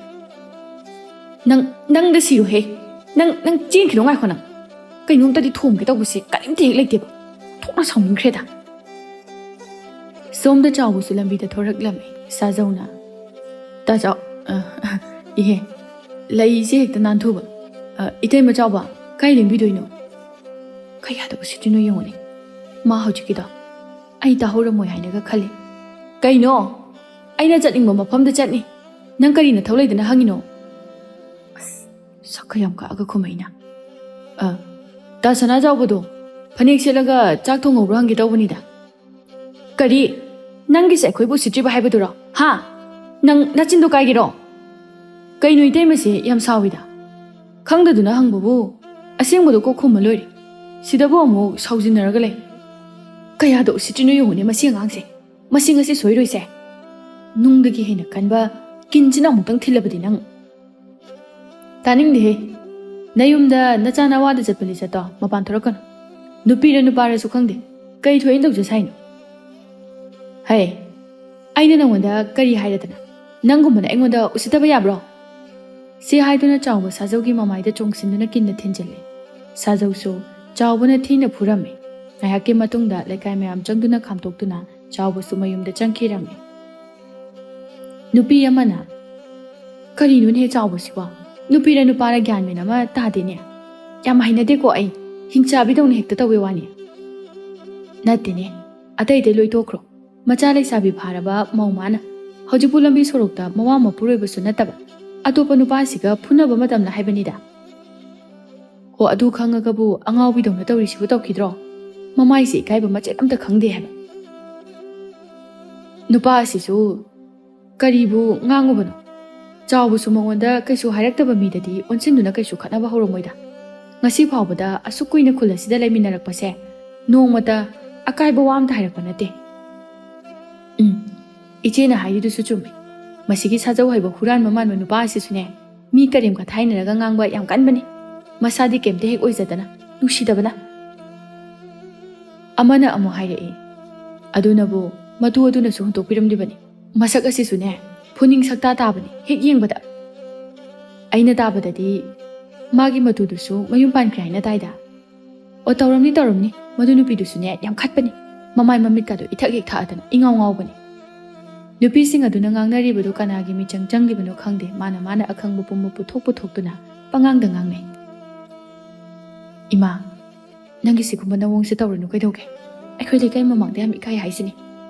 ꯅꯪ, ꯅꯪꯗ ꯁꯤꯔꯨꯍꯦ꯫ ꯅꯪ, ꯅꯪ ꯆꯦꯟꯈꯤꯅꯣ, ꯉꯥꯏꯈꯣ ꯅꯪ꯫ ꯀꯩꯅꯣꯝꯇꯗꯤ ꯊꯣꯝꯒꯦ ꯇꯧꯕꯁꯦ ꯀꯔꯤꯝꯇ ꯍꯦꯛ ꯂꯩꯇꯦꯕ꯫ ꯊꯣꯛꯅ ꯁꯥꯎꯅꯤꯡꯈ꯭ꯔꯦꯗ꯫ ꯁꯣꯝꯗ ꯆꯥꯎꯕꯁꯨ ꯂꯝꯕꯤꯗ ꯊꯣꯔꯛꯂꯝꯃꯤ꯫ ꯁꯥꯖꯧꯅ, "ꯇꯥ ꯆꯥꯎ-, ꯑ, ꯏꯍꯦ, ꯂꯩꯁꯦ ꯍꯦꯛꯇ ꯅꯥꯟꯊꯨꯕ꯫ ꯑ, ꯏꯇꯩꯃ ꯆꯥꯎꯕ, ꯀꯥꯏ ꯂꯦꯡꯕꯤꯗꯣꯏꯅꯣ? ꯀꯌꯥꯗ ꯎꯁꯤꯠꯇ꯭ꯔꯤꯅꯣ ꯌꯦꯡꯉꯨꯅꯦ꯫ ꯃꯥ ꯍꯧꯖꯤꯛꯀꯤꯗꯣ ꯑꯩ ꯇꯥꯍꯧꯔꯝꯃꯣꯏ ꯍꯥꯏꯅꯒ ꯈꯜꯂꯤ꯫ ꯀꯩꯅꯣ? ꯑꯩꯅ ꯆꯠꯅꯤꯡꯕ ꯃꯐꯝꯗ ꯆꯠꯅꯤ꯫ ꯅꯪ ꯀꯔꯤ ꯅꯊꯧ ꯂꯩꯗꯅ ꯍꯪꯉꯤꯅꯣ?" ꯑꯁ, ꯁꯛꯀ ꯌꯥꯝ ꯀꯛꯑꯒ ꯈꯨꯝꯃꯛꯏꯅ꯫ "ꯑ, ꯇꯥ ꯁꯅꯥ ꯆꯥꯎꯕꯗꯣ ꯐꯅꯦꯛ ꯁꯦꯠꯂꯒ ꯆꯥꯛ ꯊꯣꯡꯍꯧꯕ꯭ꯔꯣ ꯍꯪꯒꯦ ꯇꯧꯕꯅꯤꯗ꯫" "ꯀꯔꯤ? ꯅꯪꯒꯤꯁꯦ ꯑꯩꯈꯣꯏꯕꯨ ꯎꯁꯤꯠꯇ꯭ꯔꯤꯕ ꯍꯥꯏꯕꯗꯨꯔꯣ? ꯍꯥ? ꯅꯪ ꯅꯆꯤꯟꯗꯣ ꯀꯥꯏꯒꯦꯔꯣ?" ꯀꯩꯅꯣ ꯏꯇꯩꯃꯁꯦ ꯌꯥꯝ ꯁꯥꯎꯏꯗ? ꯈꯪꯗꯗꯨꯅ ꯍꯪꯕꯕꯨ ꯑꯁꯦꯡꯕꯗꯣ ꯀꯣꯛ ꯈꯨꯝꯃ ꯂꯣꯏꯔꯦ꯫ ꯁꯤꯗꯕꯨ ꯑꯃꯨꯛ ꯁꯥꯎꯖꯤꯟꯅꯔꯒ ꯂꯩ꯫ ꯀꯌꯥꯗ ꯎꯁꯤꯠꯇ꯭ꯔꯤꯅꯣ ꯌꯦꯡꯉꯨꯅꯦ ꯃꯁꯤ ꯑꯉꯥꯡꯁꯦ꯫ ꯃꯁꯤ ꯉꯁꯤ ꯁꯣꯏꯔꯣꯏꯁꯦ꯫ ꯅꯨꯡꯗꯒꯤ ꯍꯦꯟꯅ ꯀꯟꯕ ꯀꯤꯟꯁꯤꯅ ꯑꯃꯨꯛꯇꯪ ꯊꯤꯜꯂꯕꯗꯤ ꯅꯪ꯫ ꯇꯥꯅꯤꯡꯗꯦꯍꯦ꯫ ꯅꯌꯨꯝꯗ ꯅꯆꯥ ꯅꯋꯥꯗ ꯆꯠꯄ ꯂꯤꯆꯠꯇꯣ ꯃꯄꯥꯟ ꯊꯣꯔꯛꯀꯅꯨ꯫ ꯅꯨꯄꯤꯔ ꯅꯨꯄꯥꯔꯁꯨ ꯈꯪꯗꯦ꯫ ꯀꯩ ꯊꯣꯛꯏꯅ ꯇꯧꯖ ꯁꯥꯏꯅꯣ? ꯍꯩ, ꯑꯩꯅ ꯅꯉꯣꯟꯗ ꯀꯔꯤ ꯍꯥꯏꯔꯗꯅ? ꯅꯪꯒꯨꯝꯕꯅ ꯑꯩꯉꯣꯟꯗ ꯎꯁꯤꯠꯇꯕ ꯌꯥꯕ꯭ꯔꯣ? ꯁꯤ ꯍꯥꯏꯗꯨꯅ ꯆꯥꯎꯕ ꯁꯥꯖꯧꯒꯤ ꯃꯃꯥꯏꯗ ꯆꯣꯡꯁꯤꯟꯗꯨꯅ ꯀꯤꯟꯅ ꯊꯤꯟꯖꯤꯜꯂꯤ꯫ ꯁꯥꯖꯧꯁꯨ ꯆꯥꯎꯕꯅ ꯊꯤꯅ ꯐꯨꯔꯝꯃꯤ꯫ ꯉꯥꯏꯍꯥꯛꯀꯤ ꯃꯇꯨꯡꯗ ꯂꯩꯀꯥꯏ ꯃꯌꯥꯝ ꯆꯪꯗꯨꯅ ꯈꯥꯝꯇꯣꯛꯇꯨꯅ ꯆꯥꯎꯕꯁꯨ ꯃꯌꯨꯝꯗ ꯆꯪꯈꯤꯔꯝꯃꯤ꯫ ꯅꯨꯄꯤ ꯑꯃꯅ, "ꯀꯔꯤꯅꯣꯅꯦ ꯆꯥꯎꯕꯁꯤꯕꯣ? ꯅꯨꯄꯤꯔ ꯅꯨꯄꯥꯔ ꯒ꯭ꯌꯥꯟ ꯃꯦꯟ ꯑꯃ ꯇꯥꯗꯦꯅꯦ꯫ ꯌꯥꯝ ꯍꯩꯅꯗꯦꯀꯣ ꯑꯩ꯫ ꯍꯤꯡꯆꯥꯕꯤꯗꯧꯅ ꯍꯦꯛꯇ ꯇꯧꯋꯦ ꯋꯥꯅꯤ꯫" ꯅꯠꯇꯦꯅꯦ, ꯑꯇꯩ ꯑꯇꯩ ꯂꯣꯏ ꯇꯣꯛꯈ꯭ꯔꯣ꯫ ꯃꯆꯥ ꯂꯩꯁꯥꯕꯤ ꯐꯥꯔꯕ ꯃꯧ ꯃꯥꯅ ꯍꯧꯖꯤꯛꯄꯨ ꯂꯝꯕꯤ ꯁꯣꯔꯣꯛꯇ ꯃꯋꯥ ꯃꯄꯨꯔꯣꯏꯕꯁꯨ ꯅꯠꯇꯕ ꯑꯇꯣꯞꯄ ꯅꯨꯄꯥꯁꯤꯒ ꯐꯨꯅꯕ ꯃꯇꯝꯂ ꯍꯥꯏꯕꯅꯤꯗ꯫ ꯍꯣ, ꯑꯗꯨ ꯈꯪꯉꯒꯕꯨ ꯑꯉꯥꯎꯕꯤꯗꯧꯅ ꯇꯧꯔꯤꯁꯤꯕꯨ ꯇꯧꯈꯤꯗ꯭ꯔꯣ? ꯃꯃꯥꯏꯁꯦ ꯏꯀꯥꯏꯕ ꯃꯆꯦꯠ ꯑꯝꯇ ꯈꯪꯗꯦ ꯍꯥꯏꯕ꯫ ꯅꯨꯄꯥ ꯑꯁꯤꯁꯨ ꯀꯔꯤꯕꯨ ꯉꯥꯡꯉꯨꯕꯅꯣ? ꯆꯥꯎꯕꯁꯨ ꯃꯉꯣꯟꯗ ꯀꯩꯁꯨ ꯍꯥꯏꯔꯛꯇꯕ ꯃꯤꯗꯗꯤ ꯑꯣꯟꯁꯤꯟꯗꯨꯅ ꯀꯩꯁꯨ ꯈꯠꯅꯕ ꯍꯧꯔꯝꯃꯣꯏꯗ꯫ ꯉꯁꯤ ꯐꯥꯎꯕꯗ ꯑꯁꯨꯛ ꯀꯨꯏꯅ ꯈꯨꯜ ꯑꯁꯤꯗ ꯂꯩꯃꯤꯟꯅꯔꯛꯄꯁꯦ ꯅꯣꯡꯃꯇ ꯑꯀꯥꯏꯕ ꯋꯥ ꯑꯝꯇ ꯍꯥꯏꯔꯛꯄ ꯅꯠꯇꯦ꯫ ꯎꯝ, ꯏꯆꯦꯅ ꯍꯥꯏꯔꯤꯗꯨꯁꯨ ꯆꯨꯝꯃꯤ꯫ ꯃꯁꯤꯒꯤ ꯁꯥꯖꯧ ꯍꯩꯕ ꯍꯨꯔꯥꯟꯕ ꯃꯥꯟꯕ ꯅꯨꯄꯥ ꯑꯁꯤꯁꯨꯅꯦ, ꯃꯤ ꯀꯔꯦꯝ ꯀꯊꯥꯏꯅꯔꯒ ꯉꯥꯡꯕ ꯌꯥꯝ ꯀꯟꯕꯅꯤ꯫ ꯃꯁꯥꯗꯤ ꯀꯩꯝꯇ ꯍꯦꯛ ꯑꯣꯏꯖꯗꯅ, ꯅꯨꯡꯁꯤꯗꯕꯅ꯫ ꯑꯃꯅ ꯑꯃꯨꯛ ꯍꯥꯏꯔꯛꯏ, "ꯑꯗꯨꯅꯕꯨ ꯃꯇꯨ ꯑꯗꯨꯅꯁꯨ ꯍꯨꯟꯗꯣꯛꯄꯤꯔꯝꯂꯤꯕꯅꯤ꯫ ꯃꯁꯛ ꯑꯁꯤꯁꯨꯅꯦ, ꯐꯨꯅꯤꯡ ꯁꯛꯇꯥ ꯇꯥꯕꯅꯤ ꯍꯦꯛ ꯌꯦꯡꯕꯗ꯫ ꯑꯩꯅ ꯇꯥꯕꯗꯗꯤ ꯃꯥꯒꯤ ꯃꯇꯨꯗꯨꯁꯨ ꯃꯌꯨꯝ ꯄꯥꯟꯈ꯭ꯔꯦ ꯍꯥꯏꯅ ꯇꯥꯏꯗ꯫ ꯑꯣ, ꯇꯧꯔꯝꯅꯤ, ꯇꯧꯔꯝꯅꯤ꯫ ꯃꯗꯨ ꯅꯨꯄꯤꯗꯨꯁꯨꯅꯦ ꯌꯥꯝ ꯈꯠꯄꯅꯤ꯫ ꯃꯃꯥꯏ ꯃꯃꯤꯠꯀꯗꯣ ꯏꯊꯛ ꯍꯦꯛ ꯊꯛꯑꯗꯅ ꯏꯉꯥꯎ ꯉꯥꯎꯕꯅꯤ꯫" ꯅꯨꯄꯤꯁꯤꯡ ꯑꯗꯨꯅ ꯉꯥꯡꯅꯔꯤꯕꯗꯨ ꯀꯅꯥꯒꯤ ꯃꯤꯆꯪ ꯆꯪꯂꯤꯕꯅꯣ ꯈꯪꯗꯦ, ꯃꯥꯅ ꯃꯥꯅ ꯑꯈꯪꯕ ꯄꯨꯝꯕ ꯄꯨꯊꯣꯛ ꯄꯨꯊꯣꯛꯇꯨꯅ ꯄꯉꯥꯡꯗ ꯉꯥꯡꯅꯩ꯫ "ꯏꯃꯥ, ꯅꯪꯒꯤ ꯁꯤꯒꯨꯝꯕ ꯅꯑꯣꯡꯁꯦ ꯇꯧꯔꯅꯨ ꯀꯩꯗꯧꯒꯦ? ꯑꯩꯈꯣꯏ ꯂꯩꯀꯥꯏ ꯃꯃꯥꯡꯗ ꯌꯥꯝ ꯏꯀꯥꯏ ꯍꯥꯏꯁꯤꯅꯤ꯫"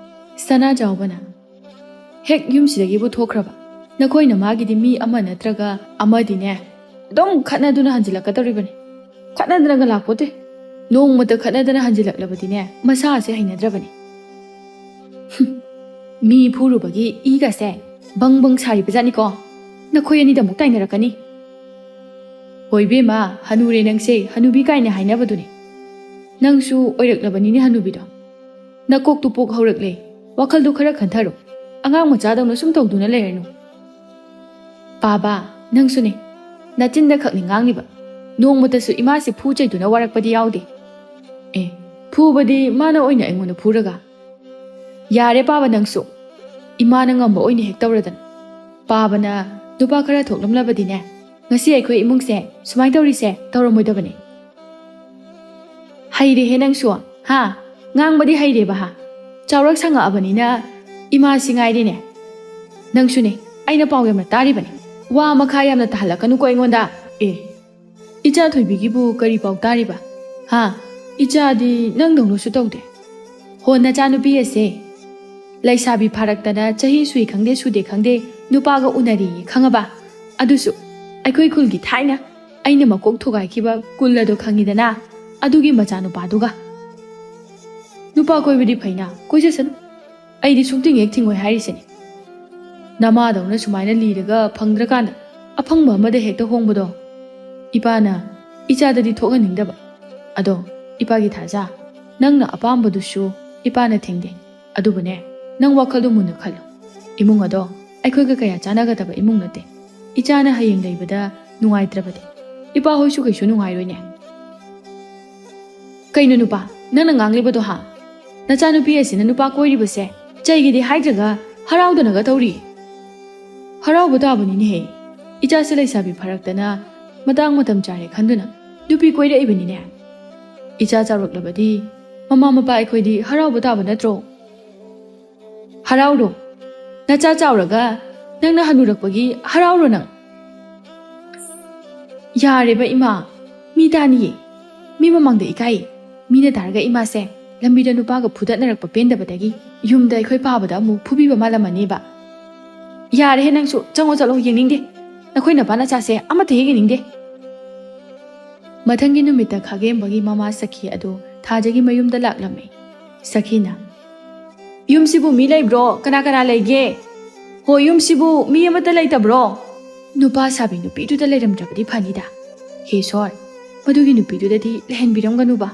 ꯁꯅꯥ ꯆꯥꯎꯕꯅ, "ꯍꯦꯛ ꯌꯨꯝꯁꯤꯗꯒꯤꯕꯨ ꯊꯣꯛꯈ꯭ꯔꯕ ꯅꯈꯣꯏꯅ ꯃꯥꯒꯤꯗꯤ ꯃꯤ ꯑꯃ ꯅꯠꯇ꯭ꯔꯒ ꯑꯃꯗꯤꯅꯦ, ꯑꯗꯨꯝ ꯈꯠꯅꯗꯨꯅ ꯍꯟꯖꯤꯜꯂꯛꯀꯗꯧꯔꯤꯕꯅꯤ꯫ ꯈꯠꯅꯗꯅꯒ ꯂꯥꯛꯄꯣꯠꯇꯦ꯫ ꯅꯣꯡꯃꯇ ꯈꯠꯅꯗꯅ ꯍꯟꯖꯤꯜꯂꯛꯂꯕꯗꯤꯅꯦ, ꯃꯁꯥ ꯑꯁꯦ ꯍꯩꯅꯗ꯭ꯔꯕꯅꯤ꯫" "ꯍꯨꯝ, ꯃꯤ ꯐꯨꯔꯨꯕꯒꯤ ꯏꯒꯁꯦ ꯕꯪ ꯕꯪ ꯁꯥꯔꯤꯕꯖꯥꯠꯅꯤꯀꯣ꯫ ꯅꯈꯣꯏ ꯑꯅꯤꯗ ꯑꯃꯨꯛ ꯇꯥꯏꯅꯔꯛꯀꯅꯤ꯫" "ꯍꯣꯏ ꯏꯕꯦꯝꯃ, ꯍꯅꯨꯔꯦ ꯅꯪꯁꯦ, ꯍꯅꯨꯕꯤ ꯀꯥꯏꯅ ꯍꯥꯏꯅꯕꯗꯨꯅꯤ꯫ ꯅꯪꯁꯨ ꯑꯣꯏꯔꯛꯂꯕꯅꯤꯅꯦ ꯍꯅꯨꯕꯤꯗꯣ꯫ ꯅꯀꯣꯛꯇꯨ ꯄꯣꯛ ꯍꯧꯔꯛꯂꯦ꯫ ꯋꯥꯈꯜꯗꯨ ꯈꯔ ꯈꯟꯊꯔꯣ꯫ ꯑꯉꯥꯡ ꯃꯆꯥꯗꯧꯅ ꯁꯨꯝ ꯇꯧꯗꯨꯅ ꯂꯩꯔꯅꯨ꯫" "ꯄꯥꯕ, ꯅꯪꯁꯨꯅꯦ꯫ ꯅꯆꯤꯟꯗ ꯈꯛꯅꯤ ꯉꯥꯡꯂꯤꯕ꯫ ꯅꯣꯡꯃꯇꯁꯨ ꯏꯃꯥꯁꯤ ꯐꯨ ꯆꯩꯗꯨꯅ ꯋꯥꯔꯛꯄꯗꯤ ꯌꯥꯎꯗꯦ꯫" "ꯑꯦ, ꯐꯨꯕꯗꯤ ꯃꯥꯅ ꯑꯣꯏꯅ ꯑꯩꯉꯣꯟꯗ ꯐꯨꯔꯒ?" "ꯌꯥꯔꯦ ꯄꯥꯕ ꯅꯪꯁꯨ꯫ ꯏꯃꯥꯅ ꯉꯝꯕ ꯑꯣꯏꯅ ꯍꯦꯛ ꯇꯧꯔꯗꯅ꯫ ꯄꯥꯕꯅ ꯅꯨꯄꯥ ꯈꯔ ꯊꯣꯛꯂꯝꯂꯕꯗꯤꯅꯦ, ꯉꯁꯤ ꯑꯩꯈꯣꯏ ꯏꯃꯨꯡꯁꯦ ꯁꯨꯃꯥꯏꯅ ꯇꯧꯔꯤꯁꯦ ꯇꯧꯔꯝꯃꯣꯏꯗꯕꯅꯤ꯫" "ꯍꯩꯔꯦꯍꯦ ꯅꯪꯁꯨ, ꯍꯥ? ꯉꯥꯡꯕꯗꯤ ꯍꯩꯔꯦꯕ, ꯍꯥ? ꯆꯥꯎꯔꯛ ꯁꯪꯉꯛꯑꯕꯅꯤꯅ ꯏꯃꯥꯁꯤ ꯉꯥꯏꯔꯦꯅꯦ꯫ ꯅꯪꯁꯨꯅꯦ, ꯑꯩꯅ ꯄꯥꯎ ꯌꯥꯝꯅ ꯇꯥꯔꯤꯕꯅꯦ꯫ ꯋꯥ ꯃꯈꯥ ꯌꯥꯝꯅ ꯇꯥꯍꯜꯂꯛꯀꯅꯨꯀꯣ ꯑꯩꯉꯣꯟꯗ꯫ ꯑꯦ, ꯏꯆꯥ ꯊꯣꯏꯕꯤꯒꯤꯕꯨ ꯀꯔꯤ ꯄꯥꯎ ꯇꯥꯔꯤꯕ? ꯍꯥ? ꯏꯆꯥꯗꯤ ꯅꯪꯗꯧꯅꯁꯨ ꯇꯧꯗꯦ꯫ ꯍꯣ, ꯅꯆꯥꯅꯨꯄꯤ ꯑꯁꯦ ꯂꯩꯁꯥꯕꯤ ꯐꯥꯔꯛꯇꯅ ꯆꯍꯤ ꯁꯨꯏ ꯈꯪꯗꯦ ꯁꯨꯗꯦ ꯈꯪꯗꯦ ꯅꯨꯄꯥꯒ ꯎꯅꯔꯤꯌꯦ, ꯈꯪꯉꯕ? ꯑꯗꯨꯁꯨ ꯑꯩꯈꯣꯏ ꯈꯨꯜꯒꯤ ꯊꯥꯏꯅ ꯑꯩꯅ ꯃꯀꯣꯛ ꯊꯨꯒꯥꯏꯈꯤꯕ ꯀꯨꯜ ꯑꯗꯣ ꯈꯪꯉꯤꯗꯅ? ꯑꯗꯨꯒꯤ ꯃꯆꯥꯅꯨꯄꯥꯗꯨꯒ꯫ ꯅꯨꯄꯥ ꯀꯣꯏꯕꯗꯤ ꯐꯩꯅ, ꯀꯣꯏꯖꯁꯅꯨ꯫ ꯑꯩꯗꯤ ꯁꯨꯡꯇꯤꯡ ꯍꯦꯛ ꯊꯤꯡꯉꯣꯏ ꯍꯥꯏꯔꯤꯁꯤꯅꯤ꯫ ꯅꯃꯥꯗꯧꯅ ꯁꯨꯃꯥꯏꯅ ꯂꯤꯔꯒ ꯐꯪꯗ꯭ꯔꯀꯥꯟꯗ ꯑꯐꯪꯕ ꯑꯃꯗ ꯍꯦꯛꯇ ꯍꯣꯡꯕꯗꯣ ꯏꯄꯥꯅ ꯏꯆꯥꯗꯗꯤ ꯊꯣꯛꯍꯟꯅꯤꯡꯗꯕ꯫ ꯑꯗꯣ ꯏꯄꯥꯒꯤ ꯊꯥꯖ, ꯅꯪꯅ ꯑꯄꯥꯝꯕꯗꯨꯁꯨ ꯏꯄꯥꯅ ꯊꯤꯡꯗꯦ꯫ ꯑꯗꯨꯕꯨꯅꯦ, ꯅꯪ ꯋꯥꯈꯜꯗꯣ ꯃꯨꯟꯅ ꯈꯜꯂꯣ꯫ ꯏꯃꯨꯡ ꯑꯗꯣ ꯑꯩꯈꯣꯏꯒ ꯀꯌꯥ ꯆꯥꯟꯅꯒꯗꯕ ꯏꯃꯨꯡ ꯅꯠꯇꯦ꯫ ꯏꯆꯥꯅ ꯍꯌꯦꯡ ꯂꯩꯕꯗ ꯅꯨꯡꯉꯥꯏꯇ꯭ꯔꯕꯗꯤ ꯏꯄꯥ ꯍꯣꯏꯁꯨ ꯀꯩꯁꯨ ꯅꯨꯡꯉꯥꯏꯔꯣꯏꯅꯦ꯫ ꯀꯩꯅꯣ ꯅꯨꯄꯥ, ꯅꯪꯅ ꯉꯥꯡꯂꯤꯕꯗꯣ ꯍꯥ? ꯅꯆꯥꯅꯨꯄꯤ ꯑꯁꯤꯅ ꯅꯨꯄꯥ ꯀꯣꯏꯔꯤꯕꯁꯦ ꯆꯩꯒꯤꯗꯤ ꯍꯥꯏꯗ꯭ꯔꯒ ꯍꯔꯥꯎꯗꯅꯒ ꯇꯧꯔꯤ꯫ ꯍꯔꯥꯎꯕ ꯇꯥꯕꯅꯤꯅꯦꯍꯦ꯫ ꯏꯆꯥꯁꯦ ꯂꯩꯁꯥꯕꯤ ꯐꯔꯛꯇꯅ ꯃꯇꯥꯡ ꯃꯇꯝ ꯆꯥꯔꯦ ꯈꯟꯗꯨꯅ ꯅꯨꯄꯤ ꯀꯣꯏꯔꯛꯏꯕꯅꯤꯅꯦ꯫ ꯏꯆꯥ ꯆꯥꯎꯔꯛꯂꯕꯗꯤ ꯃꯃꯥ ꯃꯄꯥ ꯑꯩꯈꯣꯏꯗꯤ ꯍꯔꯥꯎꯕ ꯇꯥꯕ ꯅꯠꯇ꯭ꯔꯣ? ꯍꯔꯥꯎꯔꯣ꯫ ꯅꯆꯥ ꯆꯥꯎꯔꯒ ꯅꯪꯅ ꯍꯅꯨꯔꯛꯄꯒꯤ ꯍꯔꯥꯎꯔꯣ ꯅꯪ꯫ ꯌꯥꯔꯦꯕ ꯏꯃꯥ, ꯃꯤ ꯇꯥꯅꯤꯌꯦ꯫ ꯃꯤ ꯃꯃꯥꯡꯗ ꯏꯀꯥꯏꯌꯦ꯫ ꯃꯤꯅ ꯇꯥꯔꯒ ꯏꯃꯥꯁꯦ ꯂꯝꯕꯤꯗ ꯅꯨꯄꯥꯒ ꯐꯨꯗꯠꯅꯔꯛꯄ ꯄꯦꯟꯗꯕꯗꯒꯤ ꯌꯨꯝꯗ ꯑꯩꯈꯣꯏ ꯄꯥꯕꯗ ꯑꯃꯨꯛ ꯐꯨꯕꯤꯕ ꯃꯥꯜꯂꯝꯃꯅꯦꯕ꯫ ꯌꯥꯔꯦꯍꯦ ꯅꯪꯁꯨ, ꯆꯪꯉꯣ ꯆꯠꯂꯣ, ꯌꯦꯡꯅꯤꯡꯗꯦ꯫ ꯅꯈꯣꯏ ꯅꯄꯥ ꯅꯆꯥꯁꯦ ꯑꯃꯠꯇ ꯍꯦꯛ ꯌꯦꯡꯅꯤꯡꯗꯦ꯫ ꯃꯊꯪꯒꯤ ꯅꯨꯃꯤꯠꯇ ꯈꯥꯒꯦꯝꯕꯒꯤ ꯃꯃꯥ ꯁꯈꯤ ꯑꯗꯨ ꯊꯥꯖꯒꯤ ꯃꯌꯨꯝꯗ ꯂꯥꯛꯂꯝꯃꯤ꯫ ꯁꯈꯤꯅ, "ꯌꯨꯝꯁꯤꯕꯨ ꯃꯤ ꯂꯩꯕ꯭ꯔꯣ? ꯀꯅꯥ ꯀꯅꯥ ꯂꯩꯒꯦ? ꯍꯣ, ꯌꯨꯝꯁꯤꯕꯨ ꯃꯤ ꯑꯃꯠꯇ ꯂꯩꯇꯕ꯭ꯔꯣ?" ꯅꯨꯄꯥ ꯁꯥꯕꯤ ꯅꯨꯄꯤꯗꯨꯗ ꯂꯩꯔꯝꯗ꯭ꯔꯕꯗꯤ ꯐꯅꯤꯗ꯫ ꯍꯦ ꯁꯣꯔ, ꯃꯗꯨꯒꯤ ꯅꯨꯄꯤꯗꯨꯗꯗꯤ ꯂꯩꯍꯟꯕꯤꯔꯝꯒꯅꯨꯕ꯫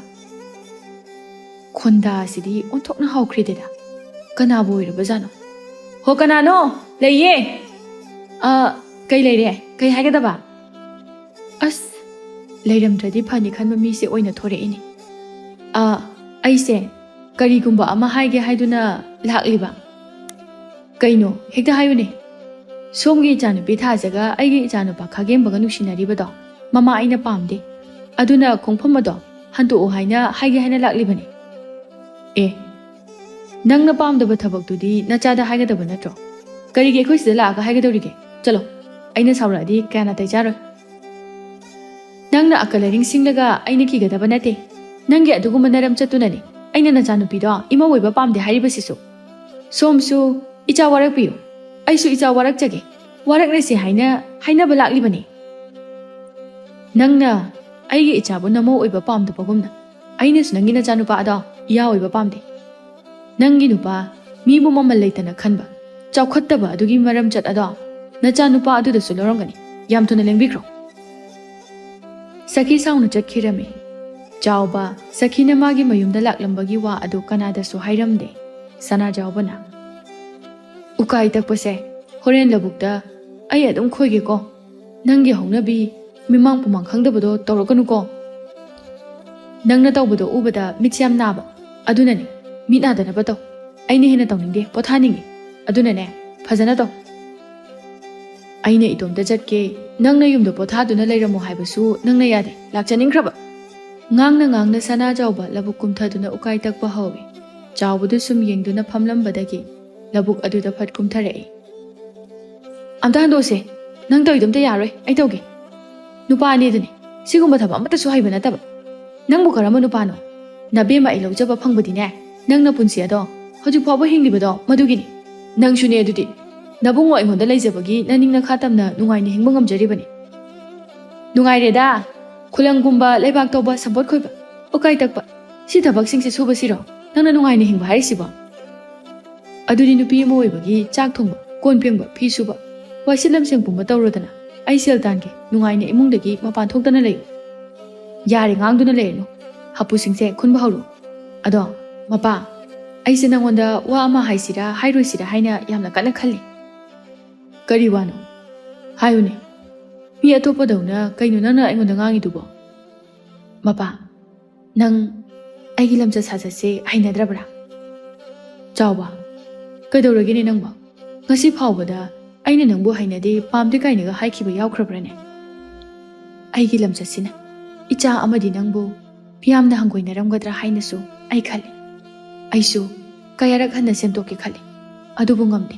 ꯈꯣꯟꯗꯥ ꯑꯁꯤꯗꯤ ꯑꯣꯟꯊꯣꯛꯅ ꯍꯥꯎꯈ꯭ꯔꯦꯗꯅ꯫ ꯀꯅꯥꯕꯨ ꯑꯣꯏꯔꯕꯖꯥꯠꯅꯣ? "ꯍꯣ, ꯀꯅꯥꯅꯣ? ꯂꯩꯌꯦ꯫ ꯑ, ꯀꯩ ꯂꯩꯔꯦ? ꯀꯩ ꯍꯥꯏꯒꯗꯕ?" ꯑꯁ, ꯂꯩꯔꯝꯗ꯭ꯔꯗꯤ ꯐꯅꯤ ꯈꯟꯕ ꯃꯤꯁꯦ ꯑꯣꯏꯅ ꯊꯣꯔꯛꯏꯅꯦ꯫ "ꯑ, ꯑꯩꯁꯦ ꯀꯔꯤꯒꯨꯝꯕ ꯑꯃ ꯍꯥꯏꯒꯦ ꯍꯥꯏꯗꯨꯅ ꯂꯥꯛꯂꯤꯕ꯫" "ꯀꯩꯅꯣ? ꯍꯦꯛꯇ ꯍꯥꯏꯌꯨꯅꯦ꯫" "ꯁꯣꯝꯒꯤ ꯏꯆꯥꯅꯨꯄꯤ ꯊꯥꯖꯒ ꯑꯩꯒꯤ ꯏꯆꯥꯅꯨꯄꯥ ꯈꯥꯒꯦꯝꯕꯒ ꯅꯨꯡꯁꯤꯅꯔꯤꯕꯗꯣ ꯃꯃꯥ ꯑꯩꯅ ꯄꯥꯝꯗꯦ꯫ ꯑꯗꯨꯅ ꯈꯣꯡꯐꯝ ꯑꯗꯣ ꯍꯟꯗꯣꯛꯑꯣ ꯍꯥꯏꯅ ꯍꯥꯏꯒꯦ ꯍꯥꯏꯅ ꯂꯥꯛꯂꯤꯕꯅꯤ꯫" "ꯑꯦ, ꯅꯪꯅ ꯄꯥꯝꯗꯕ ꯊꯕꯛꯇꯨꯗꯤ ꯅꯆꯥꯗ ꯍꯥꯏꯒꯗꯕ ꯅꯠꯇ꯭ꯔꯣ? ꯀꯔꯤꯒꯤ ꯑꯩꯈꯣꯏ ꯁꯤꯗ ꯂꯥꯛꯑꯒ ꯍꯥꯏꯒꯗꯧꯔꯤꯒꯦ? ꯆꯠꯂꯣ, ꯑꯩꯅ ꯁꯥꯎꯔꯛꯑꯗꯤ ꯀꯌꯥ ꯅꯥꯇꯩ ꯆꯥꯔꯣꯏ꯫" "ꯅꯪꯅ ꯑꯀꯜ ꯑꯔꯤꯡ ꯁꯤꯡꯂꯒ ꯑꯩꯅ ꯀꯤꯒꯗꯕ ꯅꯠꯇꯦ꯫ ꯅꯪꯒꯤ ꯑꯗꯨꯒꯨꯝꯕ ꯅꯔꯝ ꯆꯠꯇꯨꯅꯅꯤ ꯑꯩꯅ ꯅꯆꯥꯅꯨꯄꯤꯗꯣ ꯏꯃꯧ ꯑꯣꯏꯕ ꯄꯥꯝꯗꯦ ꯍꯥꯏꯔꯤꯕꯁꯤꯁꯨ꯫ ꯁꯣꯝꯁꯨ ꯏꯆꯥ ꯋꯥꯔꯛꯄꯤꯌꯨ, ꯑꯩꯁꯨ ꯏꯆꯥ ꯋꯥꯔꯛꯆꯒꯦ꯫ ꯋꯥꯔꯛꯅꯁꯦ ꯍꯥꯏꯅ ꯍꯥꯏꯅꯕ ꯂꯥꯛꯂꯤꯕꯅꯤ꯫ ꯅꯪꯅ ꯑꯩꯒꯤ ꯏꯆꯥꯕꯨ ꯅꯃꯧ ꯑꯣꯏꯕ ꯄꯥꯝꯗꯕꯒꯨꯝꯅ ꯑꯩꯅꯁꯨ ꯅꯪꯒꯤ ꯅꯆꯥꯅꯨꯄꯥ ꯑꯗꯣ ꯏꯌꯥ ꯑꯣꯏꯕ ꯄꯥꯝꯗꯦ꯫ ꯅꯪꯒꯤ ꯅꯨꯄꯥ ꯃꯤꯕꯨ ꯃꯃꯜ ꯂꯩꯇꯅ ꯈꯟꯕ, ꯆꯥꯎꯈꯠꯇꯕ ꯑꯗꯨꯒꯤ ꯃꯔꯝꯆꯠ ꯑꯗꯣ ꯅꯆꯥꯅꯨꯄꯥ ꯑꯗꯨꯗꯁꯨ ꯂꯧꯔꯝꯒꯅꯤ꯫ ꯌꯥꯝ ꯊꯨꯅ ꯂꯦꯡꯕꯤꯈ꯭ꯔꯣ꯫" ꯁꯈꯤ ꯁꯥꯎꯅ ꯆꯠꯈꯤꯔꯝꯃꯤ꯫ ꯆꯥꯎꯕ ꯁꯈꯤꯅ ꯃꯥꯒꯤ ꯃꯌꯨꯝꯗ ꯂꯥꯛꯂꯝꯕꯒꯤ ꯋꯥ ꯑꯗꯨ ꯀꯅꯥꯗꯁꯨ ꯍꯥꯏꯔꯝꯗꯦ꯫ ꯁꯅꯥꯖꯥꯎꯕꯅ, "ꯎꯀꯥꯏ ꯇꯛꯄꯁꯦ ꯍꯣꯔꯦꯟ ꯂꯧꯕꯨꯛꯇ ꯑꯩ ꯑꯗꯨꯝ ꯈꯣꯏꯒꯦꯀꯣ꯫ ꯅꯪꯒꯤ ꯍꯧꯅꯕꯤ ꯃꯤꯃꯥꯡ ꯄꯨꯃꯥꯡ ꯈꯪꯗꯕꯗꯣ ꯇꯧꯔꯛꯀꯅꯨꯀꯣ꯫" ꯅꯪꯅ ꯇꯧꯕꯗꯣ ꯎꯕꯗ ꯃꯤꯠꯁꯦ ꯌꯥꯝ ꯅꯥꯕ꯫ ꯑꯗꯨꯅꯅꯦ, ꯃꯤꯠ ꯅꯥꯗꯅꯕ ꯇꯧ꯫ ꯑꯩꯅ ꯍꯦꯟꯅ ꯇꯧꯅꯤꯡꯗꯦ, ꯄꯣꯊꯥꯅꯤꯡꯉꯤ꯫ ꯑꯗꯨꯅꯅꯦ, ꯐꯖꯅ ꯇꯧ꯫ ꯑꯩꯅ ꯏꯇꯣꯝꯇ ꯆꯠꯀꯦ, ꯅꯪꯅ ꯌꯨꯝꯗ ꯄꯣꯊꯥꯗꯨꯅ ꯂꯩꯔꯝꯃꯣ ꯍꯥꯏꯕꯁꯨ ꯅꯪꯅ ꯌꯥꯗꯦ, ꯂꯥꯛꯆꯅꯤꯡꯈ꯭ꯔꯕ? ꯉꯥꯡꯅ ꯉꯥꯡꯅ ꯁꯅꯥ ꯆꯥꯎꯕ ꯂꯧꯕꯨꯛ ꯀꯨꯝꯊꯗꯨꯅ ꯎꯀꯥꯏ ꯇꯛꯄ ꯍꯧꯏ꯫ ꯆꯥꯎꯕꯗꯨ ꯁꯨꯝ ꯌꯦꯡꯗꯨꯅ ꯐꯝꯂꯝꯕꯗꯒꯤ ꯂꯧꯕꯨꯛ ꯑꯗꯨꯗ ꯐꯠ ꯀꯨꯝꯊꯔꯛꯏ꯫ "ꯑꯝꯇ ꯍꯟꯗꯣꯛꯑꯁꯦ, ꯅꯪ ꯇꯧꯔꯤꯗꯣ ꯑꯝꯇ ꯌꯥꯔꯣꯏ, ꯑꯩ ꯇꯧꯒꯦ꯫ ꯅꯨꯄꯥ ꯑꯅꯤꯗꯨꯅꯤ, ꯁꯤꯒꯨꯝꯕ ꯊꯕꯛ ꯑꯃꯠꯇꯁꯨ ꯍꯩꯕ ꯅꯠꯇꯕ꯫ ꯅꯪꯕꯨ ꯀꯔꯝꯕ ꯅꯨꯄꯥꯅꯣ? ꯅꯕꯦꯝꯃ ꯑꯩ ꯂꯧꯖꯕ ꯐꯪꯕꯗꯤꯅꯦ, ꯅꯪꯅ ꯄꯨꯟꯁꯤ ꯑꯗꯣ ꯍꯧꯖꯤꯛ ꯐꯥꯎꯕ ꯍꯤꯡꯂꯤꯕꯗꯣ ꯃꯗꯨꯒꯤꯅꯤ꯫ ꯅꯪꯁꯨꯅꯦ ꯑꯗꯨꯗꯤ, ꯅꯕꯨꯡꯉꯣ ꯑꯩꯉꯣꯟꯗ ꯂꯩꯖꯕꯒꯤ ꯅꯅꯤꯡ ꯅꯈꯥ ꯇꯝꯅ ꯅꯨꯡꯉꯥꯏꯅ ꯍꯤꯡꯕ ꯉꯝꯖꯔꯤꯕꯅꯤ꯫ ꯅꯨꯡꯉꯥꯏꯔꯦꯗ, ꯈꯨꯂꯪꯒꯨꯝꯕ, ꯂꯩꯕꯥꯛ ꯇꯧꯕ, ꯁꯝꯄꯣꯠ ꯈꯣꯏꯕ, ꯎꯀꯥꯏ ꯇꯛꯄ, ꯁꯤ ꯊꯕꯛꯁꯤꯡꯁꯦ ꯁꯨꯕꯁꯤꯔꯣ ꯅꯪꯅ ꯅꯨꯡꯉꯥꯏꯅ ꯍꯤꯡꯕ ꯍꯥꯏꯔꯤꯁꯤꯕꯣ?" "ꯑꯗꯨꯗꯤ ꯅꯨꯄꯤ ꯑꯃ ꯑꯣꯏꯕꯒꯤ ꯆꯥꯛ ꯊꯣꯡꯕ, ꯀꯣꯟ ꯐꯦꯡꯕ, ꯐꯤ ꯁꯨꯕ, ꯋꯥꯏꯁꯤꯠ ꯂꯝꯁꯦꯡ ꯄꯨꯝꯕ ꯇꯧꯔꯣꯗꯅ꯫ ꯑꯩ ꯁꯦꯜ ꯇꯥꯟꯒꯦ, ꯅꯨꯡꯉꯥꯏꯅ ꯏꯃꯨꯡꯗꯒꯤ ꯃꯄꯥꯟ ꯊꯣꯛꯇꯅ ꯂꯩꯌꯨ꯫" "ꯌꯥꯔꯦ, ꯉꯥꯡꯗꯨꯅ ꯂꯩꯔꯅꯨ꯫ ꯍꯥꯄꯨꯁꯤꯡꯁꯦ ꯈꯨꯟꯕ ꯍꯧꯔꯣ꯫ ꯑꯗꯣ, ꯃꯄꯥ, ꯑꯩꯁꯦ ꯅꯪꯉꯣꯟꯗ ꯋꯥ ꯑꯃ ꯍꯥꯏꯁꯤꯔꯥ ꯍꯥꯏꯔꯣꯏꯁꯤꯔꯥ ꯍꯥꯏꯅ ꯌꯥꯝꯅ ꯀꯟꯅ ꯈꯜꯂꯤ꯫" "ꯀꯔꯤ ꯋꯥꯅꯣ? ꯍꯥꯏꯌꯨꯅꯦ꯫ ꯃꯤ ꯑꯇꯣꯞꯄꯗꯧꯅ ꯀꯩꯅꯣ ꯅꯪꯅ ꯑꯩꯉꯣꯟꯗ ꯉꯥꯡꯉꯤꯗꯨꯕꯣ?" "ꯃꯄꯥ, ꯅꯪ ꯑꯩꯒꯤ ꯂꯝꯆꯠ ꯁꯥꯖꯠꯁꯦ ꯍꯩꯅꯗ꯭ꯔꯕ꯭ꯔꯥ?" "ꯆꯥꯎꯕ, ꯀꯩꯗꯧꯔꯒꯦꯅꯦ ꯅꯪꯕꯣ? ꯉꯁꯤ ꯐꯥꯎꯕꯗ ꯑꯩꯅ ꯅꯪꯕꯨ ꯍꯩꯅꯗꯦ, ꯄꯥꯝꯗꯦ ꯀꯥꯏꯅꯒ ꯍꯥꯏꯈꯤꯕ ꯌꯥꯎꯈ꯭ꯔꯕ꯭ꯔꯥꯅꯦ? ꯑꯩꯒꯤ ꯂꯝꯆꯠꯁꯤꯅ ꯏꯆꯥ ꯑꯃꯗꯤ ꯅꯪꯕꯨ ꯃꯤꯌꯥꯝꯅ ꯍꯪꯒꯣꯏꯅꯔꯝꯒꯗ꯭ꯔꯥ ꯍꯥꯏꯅꯁꯨ ꯑꯩ ꯈꯜꯂꯤ꯫ ꯑꯩꯁꯨ ꯀꯌꯥꯔꯛ ꯍꯟꯅ ꯁꯦꯝꯗꯣꯛꯀꯦ ꯈꯜꯂꯤ, ꯑꯗꯨꯕꯨ ꯉꯝꯗꯦ꯫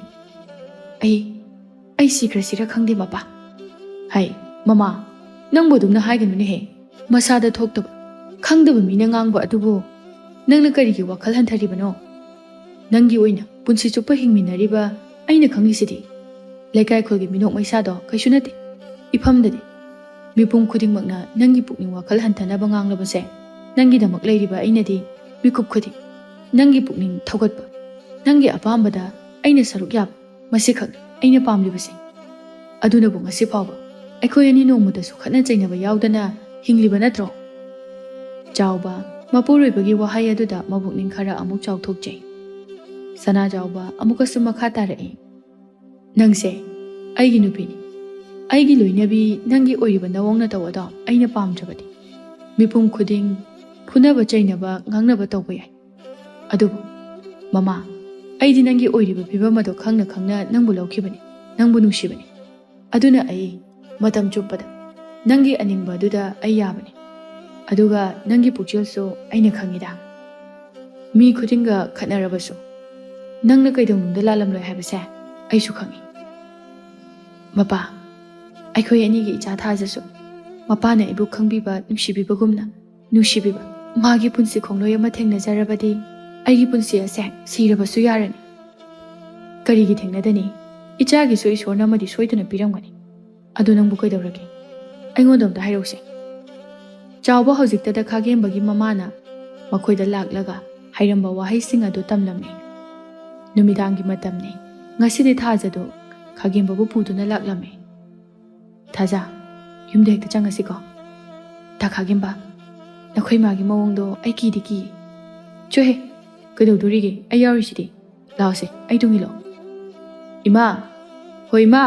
ꯑꯩ, ꯑꯩ ꯁꯤꯈ꯭ꯔꯁꯤꯔ ꯈꯪꯗꯦ, ꯃꯄꯥ꯫" "ꯍꯩ, ꯃꯃꯥ, ꯅꯪꯕꯨ ꯑꯗꯨꯝꯅ ꯍꯥꯏꯒꯅꯨꯅꯦꯍꯦ꯫ ꯃꯁꯥꯗ ꯊꯣꯛꯇꯕ, ꯈꯪꯗꯕ ꯃꯤꯅ ꯉꯥꯡꯕ ꯑꯗꯨꯕꯨ ꯅꯪꯅ ꯀꯔꯤꯒꯤ ꯋꯥꯈꯜ ꯍꯟꯊꯔꯤꯕꯅꯣ? ꯅꯪꯒꯤ ꯑꯣꯏꯅ ꯄꯨꯟꯁꯤ ꯆꯨꯞꯄ ꯍꯤꯡꯃꯤꯟꯅꯔꯤꯕ ꯑꯩꯅ ꯈꯪꯂꯤꯁꯤꯗꯤ ꯂꯩꯀꯥꯏ ꯈꯨꯜꯒꯤ ꯃꯤꯅꯣꯛ ꯃꯩꯁꯥꯗꯣ ꯀꯩꯁꯨ ꯅꯠꯇꯦ꯫ ꯏꯐꯝꯗꯗꯤ ꯃꯤꯄꯨꯝ ꯈꯨꯗꯤꯡꯃꯛꯅ ꯅꯪꯒꯤ ꯄꯨꯛꯅꯤꯡ ꯋꯥꯈꯜ ꯍꯟꯊꯅꯕ ꯉꯥꯡꯂꯕꯁꯦ ꯅꯪꯒꯤꯗꯃꯛ ꯂꯩꯔꯤꯕ ꯑꯩꯅꯗꯤ ꯃꯤꯀꯨꯞ ꯈꯨꯗꯤꯡ ꯅꯪꯒꯤ ꯄꯨꯛꯅꯤꯡ ꯊꯧꯒꯠꯄ, ꯅꯪꯒꯤ ꯑꯄꯥꯝꯕꯗ ꯑꯩꯅ ꯁꯔꯨꯛ ꯌꯥꯕ, ꯃꯁꯤꯈꯛ ꯑꯩꯅ ꯄꯥꯝꯂꯤꯕꯁꯦ꯫ ꯑꯗꯨꯅꯕꯨ ꯉꯁꯤ ꯐꯥꯎꯕ ꯑꯩꯈꯣꯏ ꯑꯅꯤ ꯅꯣꯡꯃꯇꯁꯨ ꯈꯠꯅ ꯆꯩꯅꯕ ꯌꯥꯎꯗꯅ ꯍꯤꯡꯂꯤꯕ ꯅꯠꯇ꯭ꯔꯣ?" ꯆꯥꯎꯕ ꯃꯄꯨꯔꯣꯏꯕꯒꯤ ꯋꯥꯍꯩ ꯑꯗꯨꯗ ꯃꯕꯨꯛꯅꯤꯡ ꯈꯔ ꯑꯃꯨꯛ ꯆꯥꯎꯊꯣꯛꯆꯩ꯫ ꯁꯅꯥ ꯆꯥꯎꯕ ꯑꯃꯨꯛꯀꯁꯨ ꯃꯈꯥ ꯇꯥꯔꯛꯏ꯫ "ꯅꯪꯁꯦ ꯑꯩꯒꯤ ꯅꯨꯄꯤꯅꯤ, ꯑꯩꯒꯤ ꯂꯣꯏꯅꯕꯤ, ꯅꯪꯒꯤ ꯑꯣꯏꯔꯤꯕ ꯅꯑꯣꯡ ꯅꯇꯧ ꯑꯗꯣ ꯑꯩꯅ ꯄꯥꯝꯗ꯭ꯔꯕꯗꯤ ꯃꯤꯄꯨꯝ ꯈꯨꯗꯤꯡ ꯐꯨꯅꯕ ꯆꯩꯅꯕ, ꯉꯥꯡꯅꯕ ꯇꯧꯕ ꯌꯥꯏ꯫ ꯑꯗꯨꯕꯨ, ꯃꯃꯥ, ꯑꯩꯗꯤ ꯅꯪꯒꯤ ꯑꯣꯏꯔꯤꯕ ꯐꯤꯕꯝ ꯑꯗꯣ ꯈꯪꯅ ꯈꯪꯅ ꯅꯪꯕꯨ ꯂꯧꯈꯤꯕꯅꯤ, ꯅꯪꯕꯨ ꯅꯨꯡꯁꯤꯕꯅꯤ꯫ ꯑꯗꯨꯅ ꯑꯩ ꯃꯇꯝ ꯆꯨꯞꯄꯗ ꯅꯪꯒꯤ ꯑꯅꯤꯡꯕ ꯑꯗꯨꯗ ꯑꯩ ꯌꯥꯕꯅꯤ꯫ ꯑꯗꯨꯒ ꯅꯪꯒꯤ ꯄꯨꯛꯆꯦꯜꯁꯨ ꯑꯩꯅ ꯈꯪꯉꯤꯗ꯫ ꯃꯤ ꯈꯨꯗꯤꯡꯒ ꯈꯠꯅꯔꯕꯁꯨ, ꯅꯪꯅ ꯀꯩꯗꯧꯅꯨꯡꯗ ꯂꯥꯜꯂꯝꯂꯣꯏ ꯍꯥꯏꯕꯁꯦ ꯑꯩꯁꯨ ꯈꯪꯉꯤ꯫ ꯃꯄꯥ, ꯑꯩꯈꯣꯏ ꯑꯅꯤꯒꯤ ꯏꯆꯥ ꯊꯥꯖꯁꯨ ꯃꯄꯥꯅ ꯏꯕꯨ ꯈꯪꯕꯤꯕ, ꯅꯨꯡꯁꯤꯕꯤꯕꯒꯨꯝꯅ ꯅꯨꯡꯁꯤꯕꯤꯕ ꯃꯥꯒꯤ ꯄꯨꯟꯁꯤ ꯈꯣꯡꯂꯣꯏ ꯑꯃ ꯊꯦꯡꯅꯖꯔꯕꯗꯤ, ꯑꯩꯒꯤ ꯄꯨꯟꯁꯤ ꯑꯁꯦ ꯁꯤꯔꯕꯁꯨ ꯌꯥꯔꯅꯤ꯫ ꯀꯔꯤꯒꯤ ꯊꯦꯡꯅꯗꯅꯤ? ꯏꯆꯥꯒꯤꯁꯨ ꯏꯁꯣꯔꯅ ꯑꯃꯗꯤ ꯁꯣꯏꯗꯅ ꯄꯤꯔꯝꯒꯅꯤ꯫ ꯑꯗꯨ ꯅꯪꯕꯨ ꯀꯩꯗꯧꯔꯒꯦ? ꯑꯩꯉꯣꯟꯗ ꯑꯝꯇ ꯍꯥꯏꯔꯛꯎꯁꯦ꯫ ꯆꯥꯎꯕ ꯍꯧꯖꯤꯛꯇꯗ ꯈꯥꯒꯦꯝꯕꯒꯤ ꯃꯃꯥꯅ ꯃꯈꯣꯏꯗ ꯂꯥꯛꯂꯒ ꯍꯥꯏꯔꯝꯕ ꯋꯥꯍꯩꯁꯤꯡ ꯑꯗꯨ ꯇꯝꯂꯝꯃꯤ꯫ ꯅꯨꯃꯤꯗꯥꯡꯒꯤ ꯃꯇꯝꯅꯤ꯫ ꯉꯁꯤꯗꯤ ꯊꯥꯖꯗꯨ ꯈꯥꯒꯦꯝꯕꯕꯨ ꯄꯨꯗꯨꯅ ꯂꯥꯛꯂꯝꯃꯤ꯫ "ꯊꯥꯖ, ꯌꯨꯝꯗ ꯍꯦꯛꯇ ꯆꯪꯉꯁꯤꯀꯣ꯫ ꯇꯥ ꯈꯥꯒꯦꯝꯕ, ꯅꯈꯣꯏ ꯃꯥꯒꯤ ꯃꯑꯣꯡꯗꯣ ꯑꯩ ꯀꯤꯗꯤ ꯀꯤ꯫" "ꯆꯣꯍꯦ, ꯀꯩꯗꯧꯗꯣꯔꯤꯒꯦ? ꯑꯩ ꯌꯥꯎꯔꯤꯁꯤꯗꯤ꯫ ꯂꯥꯛꯑꯣꯁꯦ, ꯑꯩ ꯇꯨꯡ ꯏꯜꯂꯣ꯫" "ꯏꯃꯥ! ꯍꯣ ꯏꯃꯥ!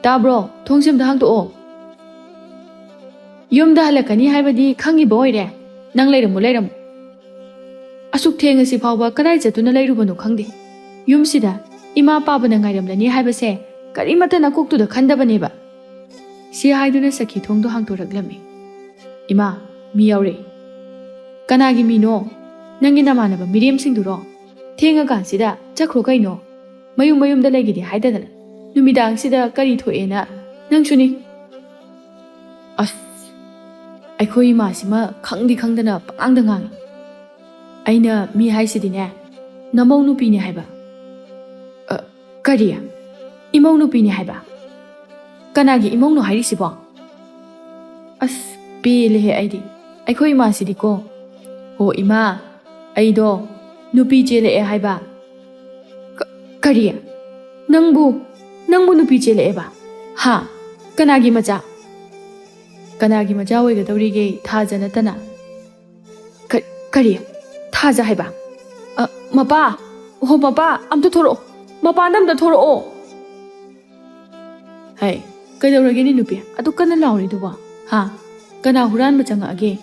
ꯇꯥꯕ꯭ꯔꯣ? ꯊꯣꯡꯁꯦ ꯑꯝꯇ ꯍꯥꯡꯗꯣꯛꯑꯣ꯫" "ꯌꯨꯝꯗ ꯍꯜꯂꯛꯀꯅꯤ ꯍꯥꯏꯕꯗꯤ ꯈꯪꯉꯤꯕ ꯑꯣꯏꯔꯦ꯫ ꯅꯪ ꯂꯩꯔꯝꯃꯨ, ꯂꯩꯔꯝꯃꯨ꯫" ꯑꯁꯨꯛ ꯊꯦꯡꯉꯁꯤ ꯐꯥꯎꯕ ꯀꯗꯥꯏ ꯆꯠꯇꯨꯅ ꯂꯩꯔꯨꯕꯅꯣ ꯈꯪꯗꯦ꯫ ꯌꯨꯝꯁꯤꯗ ꯏꯃꯥ ꯄꯥꯕꯅ ꯉꯥꯏꯔꯝꯂꯅꯤ ꯍꯥꯏꯕꯁꯦ ꯀꯔꯤꯃꯠꯇ ꯅꯀꯣꯛꯇꯨꯗ ꯈꯟꯗꯕꯅꯦꯕ꯫ ꯁꯤ ꯍꯥꯏꯗꯨꯅ ꯁꯈꯤ ꯊꯣꯡꯗꯣ ꯍꯥꯡꯗꯣꯔꯛꯂꯝꯃꯤ꯫ "ꯏꯃꯥ, ꯃꯤ ꯌꯥꯎꯔꯦ꯫" "ꯀꯅꯥꯒꯤ ꯃꯤꯅꯣ? ꯅꯪꯒꯤ ꯅꯃꯥꯟꯅꯕ ꯃꯤꯔꯦꯝꯁꯤꯡꯗꯨꯔꯣ? ꯊꯦꯡꯉꯀꯥꯟꯁꯤꯗ ꯆꯠꯈ꯭ꯔꯣ ꯀꯩꯅꯣ꯫ ꯃꯌꯨꯝ ꯃꯌꯨꯝꯗ ꯂꯩꯒꯦꯗꯤ ꯍꯥꯏꯗꯗꯅ ꯅꯨꯃꯤꯗꯥꯡꯁꯤꯗ ꯀꯔꯤ ꯊꯣꯛꯑꯦꯅ꯫ ꯅꯪꯁꯨꯅꯤ꯫" ꯑꯁ, ꯑꯩꯈꯣꯏ ꯏꯃꯥꯁꯤꯃ ꯈꯪꯗꯤ ꯈꯪꯗꯅ ꯄꯉꯥꯡꯗ ꯉꯥꯡꯉꯤ꯫ "ꯑꯩꯅ ꯃꯤ ꯍꯥꯏꯁꯤꯗꯤꯅꯦ, ꯅꯃꯧ ꯅꯨꯄꯤꯅꯦ ꯍꯥꯏꯕ꯫" "ꯑ, ꯀꯔꯤ? ꯏꯃꯧ ꯅꯨꯄꯤꯅꯦ ꯍꯥꯏꯕ? ꯀꯅꯥꯒꯤ ꯏꯃꯧꯅꯣ ꯍꯥꯏꯔꯤꯁꯤꯕꯣ?" ꯑꯁ, ꯄꯦꯜꯂꯦꯍꯦ ꯑꯩꯗꯤ꯫ ꯑꯩꯈꯣꯏ ꯏꯃꯥꯁꯤꯗꯤꯀꯣ꯫ "ꯍꯣ ꯏꯃꯥ, ꯑꯩꯗꯣ ꯅꯨꯄꯤ ꯆꯦꯜꯂꯛꯑꯦ ꯍꯥꯏꯕ꯫" "ꯀ-, ꯀꯔꯤ? ꯅꯪꯕꯨ, ꯅꯪꯕꯨ ꯅꯨꯄꯤ ꯆꯦꯜꯂꯛꯑꯦꯕ? ꯍꯥ? ꯀꯅꯥꯒꯤ ꯃꯆꯥ?" "ꯀꯅꯥꯒꯤ ꯃꯆꯥ ꯑꯣꯏꯒꯗꯧꯔꯤꯒꯦ, ꯊꯥꯖ ꯅꯠꯇꯅ?" "ꯀ-, ꯀꯔꯤ? ꯊꯥꯖ ꯍꯥꯏꯕ? ꯑ, ꯃꯄꯥ! ꯍꯣ ꯃꯄꯥ, ꯑꯝꯇ ꯊꯣꯔꯛꯑꯣ꯫ ꯃꯄꯥꯟꯗ ꯑꯝꯇ ꯊꯣꯔꯛꯑꯣ꯫" "ꯍꯩ, ꯀꯩꯗꯧꯔꯒꯦꯅꯦ ꯅꯨꯄꯤ? ꯑꯗꯨ ꯀꯟꯅ ꯂꯥꯎꯔꯤꯗꯨꯕꯣ? ꯍꯥ? ꯀꯅꯥ ꯍꯨꯔꯥꯟꯕ ꯆꯪꯉꯛꯑꯒꯦ?"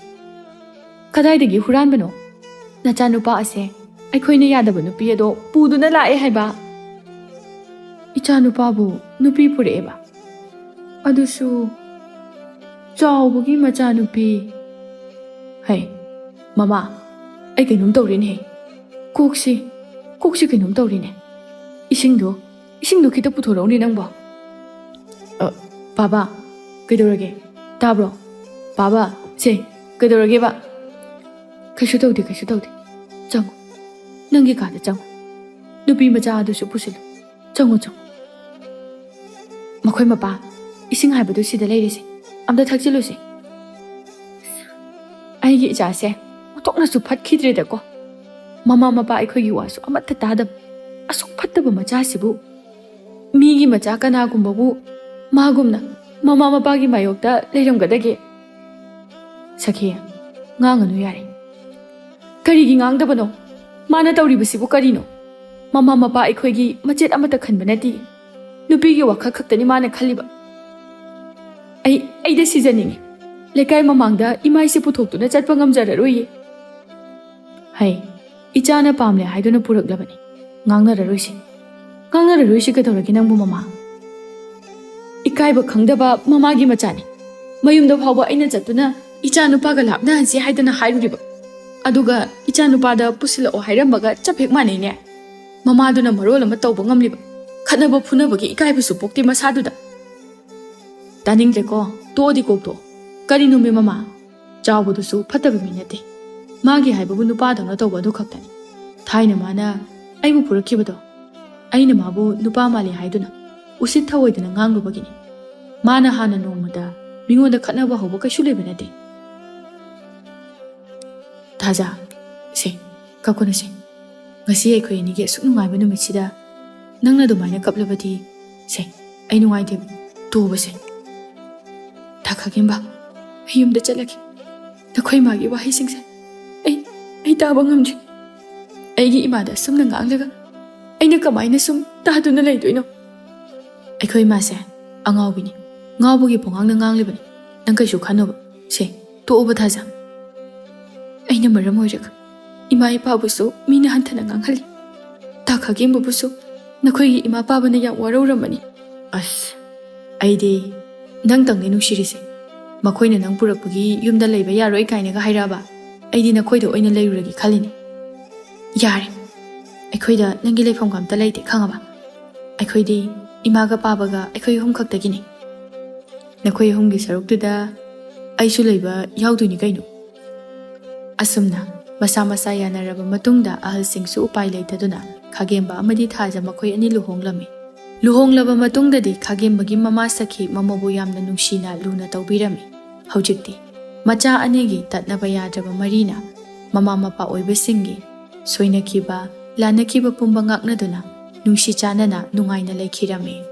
ꯀꯗꯥꯏꯗꯒꯤ ꯍꯨꯔꯥꯟꯕꯅꯣ? ꯅꯆꯥꯅꯨꯄꯥ ꯑꯁꯦ ꯑꯩꯈꯣꯏꯅ ꯌꯥꯗꯕ ꯅꯨꯄꯤ ꯑꯗꯣ ꯄꯨꯗꯨꯅ ꯂꯥꯛꯑꯦ ꯍꯥꯏꯕ꯫ ꯏꯆꯥꯅꯨꯄꯥꯕꯨ ꯅꯨꯄꯤ ꯄꯨꯔꯛꯑꯦꯕ꯫ ꯑꯗꯨꯁꯨ ꯆꯥꯎꯕꯒꯤ ꯃꯆꯥꯅꯨꯄꯤ꯫ ꯍꯩ, ꯃꯃꯥ, ꯑꯩ ꯀꯩꯅꯣꯝ ꯇꯧꯔꯦꯅꯦꯍꯦ꯫ ꯀꯣꯛꯁꯤ, ꯀꯣꯛꯁꯤ ꯀꯩꯅꯣꯝ ꯇꯧꯔꯦꯅꯦ꯫ ꯏꯁꯤꯡꯗꯣ, ꯏꯁꯤꯡꯗꯣ ꯈꯤꯇ ꯄꯨꯊꯣꯔꯛꯎꯅꯦ ꯅꯪꯕꯣ꯫ ꯑ, ꯕꯥꯕꯥ, ꯀꯩꯗꯧꯔꯒꯦ? ꯇꯥꯕ꯭ꯔꯣ? ꯕꯥꯕꯥ, ꯁꯦ, ꯀꯩꯗꯧꯔꯒꯦꯕ? ꯀꯩꯁꯨ ꯇꯧꯗꯦ, ꯀꯩꯁꯨ ꯇꯧꯗꯦ꯫ ꯆꯪꯉꯣ꯫ ꯅꯪꯒꯤ ꯀꯥꯗ ꯆꯪꯉꯣ꯫ ꯅꯨꯄꯤ ꯃꯆꯥ ꯑꯗꯨꯁꯨ ꯄꯨꯁꯤꯜꯂꯨ꯫ ꯆꯪꯉꯣ, ꯆꯪꯉꯣ꯫ ꯃꯈꯣꯏ ꯃꯄꯥ, ꯏꯁꯤꯡ ꯍꯥꯏꯕꯗꯨ ꯁꯤꯗ ꯂꯩꯔꯤꯁꯦ꯫ ꯑꯝꯇ ꯊꯛꯆꯤꯜꯂꯨꯁꯦ꯫ ꯑꯩꯒꯤ ꯏꯆꯥꯁꯦ ꯑꯣꯟꯊꯣꯛꯅꯁꯨ ꯐꯠꯈꯤꯗ꯭ꯔꯦꯗꯀꯣ꯫ ꯃꯃꯥ ꯃꯄꯥ ꯑꯩꯈꯣꯏꯒꯤ ꯋꯥꯁꯨ ꯑꯃꯠꯇ ꯇꯥꯗꯕ, ꯑꯁꯨꯛ ꯐꯠꯇꯕ ꯃꯆꯥꯁꯤꯕꯨ, ꯃꯤꯒꯤ ꯃꯆꯥ ꯀꯅꯥꯒꯨꯝꯕꯕꯨ ꯃꯥꯒꯨꯝꯅ ꯃꯃꯥ ꯃꯄꯥꯒꯤ ꯃꯥꯌꯣꯛꯇ ꯂꯩꯔꯝꯒꯗꯒꯦ? ꯁꯈꯤ, ꯉꯥꯡꯉꯅꯨ ꯌꯥꯔꯦ꯫ ꯀꯔꯤꯒꯤ ꯉꯥꯡꯗꯕꯅꯣ? ꯃꯥꯅ ꯇꯧꯔꯤꯕꯁꯤꯕꯨ ꯀꯔꯤꯅꯣ? ꯃꯃꯥ ꯃꯄꯥ ꯑꯩꯈꯣꯏꯒꯤ ꯃꯆꯦꯠ ꯑꯃꯠꯇ ꯈꯟꯕ ꯅꯠꯇꯦ꯫ ꯅꯨꯄꯤꯒꯤ ꯋꯥꯈꯜ ꯈꯛꯇꯅꯤ ꯃꯥꯅ ꯈꯜꯂꯤꯕ꯫ ꯑꯩ, ꯑꯩꯗ ꯁꯤꯖꯅꯤꯡꯉꯤ꯫ ꯂꯩꯀꯥꯏ ꯃꯃꯥꯡꯗ ꯏꯃꯥꯏꯁꯦ ꯄꯨꯊꯣꯛꯇꯨꯅ ꯆꯠꯄ ꯉꯝꯖꯔꯔꯣꯏꯌꯦ꯫ ꯍꯩ, ꯏꯆꯥꯅ ꯄꯥꯝꯂꯦ ꯍꯥꯏꯗꯨꯅ ꯄꯨꯔꯛꯂꯕꯅꯤ꯫ ꯉꯥꯡꯅꯔꯔꯣꯏꯁꯤ꯫ ꯉꯥꯡꯅꯔꯔꯣꯏꯁꯤ ꯀꯩꯗꯧꯔꯒꯦ ꯅꯪꯕꯨ, ꯃꯃꯥ? ꯏꯀꯥꯏꯕ ꯈꯪꯗꯕ ꯃꯃꯥꯒꯤ ꯃꯆꯥꯅꯤ꯫ ꯃꯌꯨꯝꯗ ꯐꯥꯎꯕ ꯑꯩꯅ ꯆꯠꯇꯨꯅ ꯏꯆꯥ ꯅꯨꯄꯥꯒ ꯂꯥꯞꯅꯍꯟꯁꯤ ꯍꯥꯏꯗꯅ ꯍꯥꯏꯔꯨꯔꯤꯕ꯫ ꯑꯗꯨꯒ ꯏꯆꯥ ꯅꯨꯄꯥꯗ ꯄꯨꯁꯤꯜꯂꯛꯑꯣ ꯍꯥꯏꯔꯝꯕꯒ ꯆꯞ ꯍꯦꯛ ꯃꯥꯟꯅꯩꯅꯦ꯫ ꯃꯃꯥꯗꯨꯅ ꯃꯔꯣꯜ ꯑꯃ ꯇꯧꯕ ꯉꯝꯂꯤꯕ꯫ ꯈꯠꯅꯕ ꯐꯨꯅꯕꯒꯤ ꯏꯀꯥꯏꯕꯁꯨ ꯄꯣꯛꯇꯦ ꯃꯁꯥꯗꯨꯗ꯫ ꯇꯥꯅꯤꯡꯗ꯭ꯔꯦꯀꯣ꯫ ꯇꯣꯛꯑꯣꯗꯤ ꯀꯣꯛꯇꯣ꯫ ꯀꯔꯤꯅꯣꯃꯦ ꯃꯃꯥ? ꯆꯥꯎꯕꯗꯨꯁꯨ ꯐꯠꯇꯕ ꯃꯤ ꯅꯠꯇꯦ꯫ ꯃꯥꯒꯤ ꯍꯥꯏꯕꯕꯨ ꯅꯨꯄꯥꯗꯧꯅ ꯇꯧꯕ ꯑꯗꯨ ꯈꯛꯇꯅꯤ꯫ ꯊꯥꯏꯅ ꯃꯥꯅ ꯑꯩꯕꯨ ꯐꯨꯔꯛꯈꯤꯕꯗꯣ, ꯑꯩꯅ ꯃꯥꯕꯨ ꯅꯨꯄꯥ ꯃꯥꯜꯂꯤ ꯍꯥꯏꯗꯨꯅ ꯎꯁꯤꯠ ꯊꯑꯣꯏꯗꯅ ꯉꯥꯡꯂꯨꯕꯒꯤꯅꯤ꯫ ꯃꯥꯅ ꯍꯥꯟꯅ ꯅꯣꯡꯃꯇ ꯃꯤꯉꯣꯟꯗ ꯈꯠꯅꯕ ꯍꯧꯕ ꯀꯩꯁꯨ ꯂꯩꯕ ꯅꯠꯇꯦ꯫ ꯊꯥꯖ, ꯁꯦ, ꯀꯞꯀꯅꯨꯁꯦ꯫ ꯉꯁꯤ ꯑꯩꯈꯣꯏ ꯑꯅꯤꯒꯤ ꯑꯁꯨꯛ ꯅꯨꯡꯉꯥꯏꯕ ꯅꯨꯃꯤꯠꯁꯤꯗ ꯅꯪꯅ ꯑꯗꯨꯃꯥꯏꯅ ꯀꯞꯂꯕꯗꯤ, ꯁꯦ, ꯑꯩ ꯅꯨꯡꯉꯥꯏꯇꯦꯕ꯫ ꯇꯣꯛꯑꯣꯕꯁꯦ꯫ ꯊꯥꯈꯥꯒꯦꯝꯕ, ꯑꯩ ꯌꯨꯝꯗ ꯆꯠꯂꯒꯦ꯫ ꯅꯈꯣꯏ ꯏꯃꯥꯒꯤ ꯋꯥꯍꯩꯁꯤꯡꯁꯦ ꯑꯩ, ꯑꯩ ꯇꯥꯕ ꯉꯝꯗ꯭ꯔꯦ꯫ ꯑꯩꯒꯤ ꯏꯃꯥꯗ ꯑꯁꯨꯝꯅ ꯉꯥꯡꯂꯒ ꯑꯩꯅ ꯀꯃꯥꯏꯅ ꯁꯨꯝ ꯇꯥꯗꯨꯅ ꯂꯩꯗꯣꯏꯅꯣ? ꯑꯩꯈꯣꯏ ꯏꯃꯥꯁꯦ ꯑꯉꯥꯎꯕꯤꯅꯤ꯫ ꯉꯥꯎꯕꯒꯤ ꯄꯨꯡꯉꯥꯡꯗ ꯉꯥꯡꯂꯤꯕꯅꯤ꯫ ꯅꯪ ꯀꯩꯁꯨ ꯈꯟꯅꯨꯕ꯫ ꯁꯦ, ꯇꯣꯛꯑꯣꯕ ꯊꯥꯖ꯫ ꯑꯩꯅ ꯃꯔꯝ ꯑꯣꯏꯔꯒ ꯏꯃꯥ ꯏꯄꯥꯕꯨꯁꯨ ꯃꯤꯅ ꯍꯟꯊꯅ ꯉꯥꯡꯍꯜꯂꯤ꯫ ꯇꯥ ꯈꯥꯒꯦꯝꯕꯕꯨꯁꯨ ꯅꯈꯣꯏꯒꯤ ꯏꯃꯥ ꯄꯥꯕꯅ ꯌꯥꯝ ꯋꯥꯔꯧꯔꯝꯃꯅꯤ꯫ ꯑꯁ, ꯑꯩꯗꯤ ꯅꯪꯇꯪꯅꯤ ꯅꯨꯡꯁꯤꯔꯤꯁꯦ꯫ ꯃꯈꯣꯏꯅ ꯅꯪ ꯄꯨꯔꯛꯄꯒꯤ ꯌꯨꯝꯗ ꯂꯩꯕ ꯌꯥꯔꯣꯏ ꯀꯥꯏꯅꯒ ꯍꯥꯏꯔꯛꯑꯕ, ꯑꯩꯗꯤ ꯅꯈꯣꯏꯗ ꯑꯣꯏꯅ ꯂꯩꯔꯨꯔꯒꯦ ꯈꯜꯂꯤꯅꯤ꯫ ꯌꯥꯔꯦ, ꯑꯩꯈꯣꯏꯗ ꯅꯪꯒꯤ ꯂꯩꯐꯝꯒ ꯑꯝꯇ ꯂꯩꯇꯦ, ꯈꯪꯉꯕ? ꯑꯩꯈꯣꯏꯗꯤ ꯏꯃꯥꯒ ꯄꯥꯕꯒ ꯑꯩꯈꯣꯏ ꯑꯍꯨꯝ ꯈꯛꯇꯒꯤꯅꯤ꯫ ꯅꯈꯣꯏ ꯑꯍꯨꯝꯒꯤ ꯁꯔꯨꯛꯇꯨꯗ ꯑꯩꯁꯨ ꯂꯩꯕ ꯌꯥꯎꯗꯣꯏꯅꯤ ꯀꯩꯅꯣ꯫ ꯑꯁꯨꯝꯅ ꯃꯁꯥ ꯃꯁꯥ ꯌꯥꯅꯔꯕ ꯃꯇꯨꯡꯗ ꯑꯍꯜꯁꯤꯡꯁꯨ ꯎꯄꯥꯏ ꯂꯩꯇꯗꯨꯅ ꯈꯥꯒꯦꯝꯕ ꯑꯃꯗꯤ ꯊꯥꯖ ꯃꯈꯣꯏ ꯑꯅꯤ ꯂꯨꯍꯣꯡꯂꯝꯃꯤ꯫ ꯂꯨꯍꯣꯡꯂꯕ ꯃꯇꯨꯡꯗꯗꯤ ꯈꯥꯒꯦꯝꯕꯒꯤ ꯃꯃꯥ ꯁꯈꯤ ꯃꯃꯧꯕꯨ ꯌꯥꯝꯅ ꯅꯨꯡꯁꯤꯅ ꯂꯨꯅ ꯇꯧꯕꯤꯔꯝꯃꯤ꯫ ꯍꯧꯖꯤꯛꯇꯤ ꯃꯆꯥ ꯑꯅꯤꯒꯤ ꯇꯠꯅꯕ ꯌꯥꯗ꯭ꯔꯕ ꯃꯔꯤꯅ ꯃꯃꯥ ꯃꯄꯥ ꯑꯣꯏꯕꯁꯤꯡꯒꯤ ꯁꯣꯏꯅꯈꯤꯕ, ꯂꯥꯟꯅꯈꯤꯕ ꯄꯨꯝꯕ ꯉꯥꯛꯅꯗꯨꯅ ꯅꯨꯡꯁꯤ ꯆꯥꯟꯅꯅ ꯅꯨꯡꯉꯥꯏꯅ ꯂꯩꯈꯤꯔꯝꯃꯤ꯫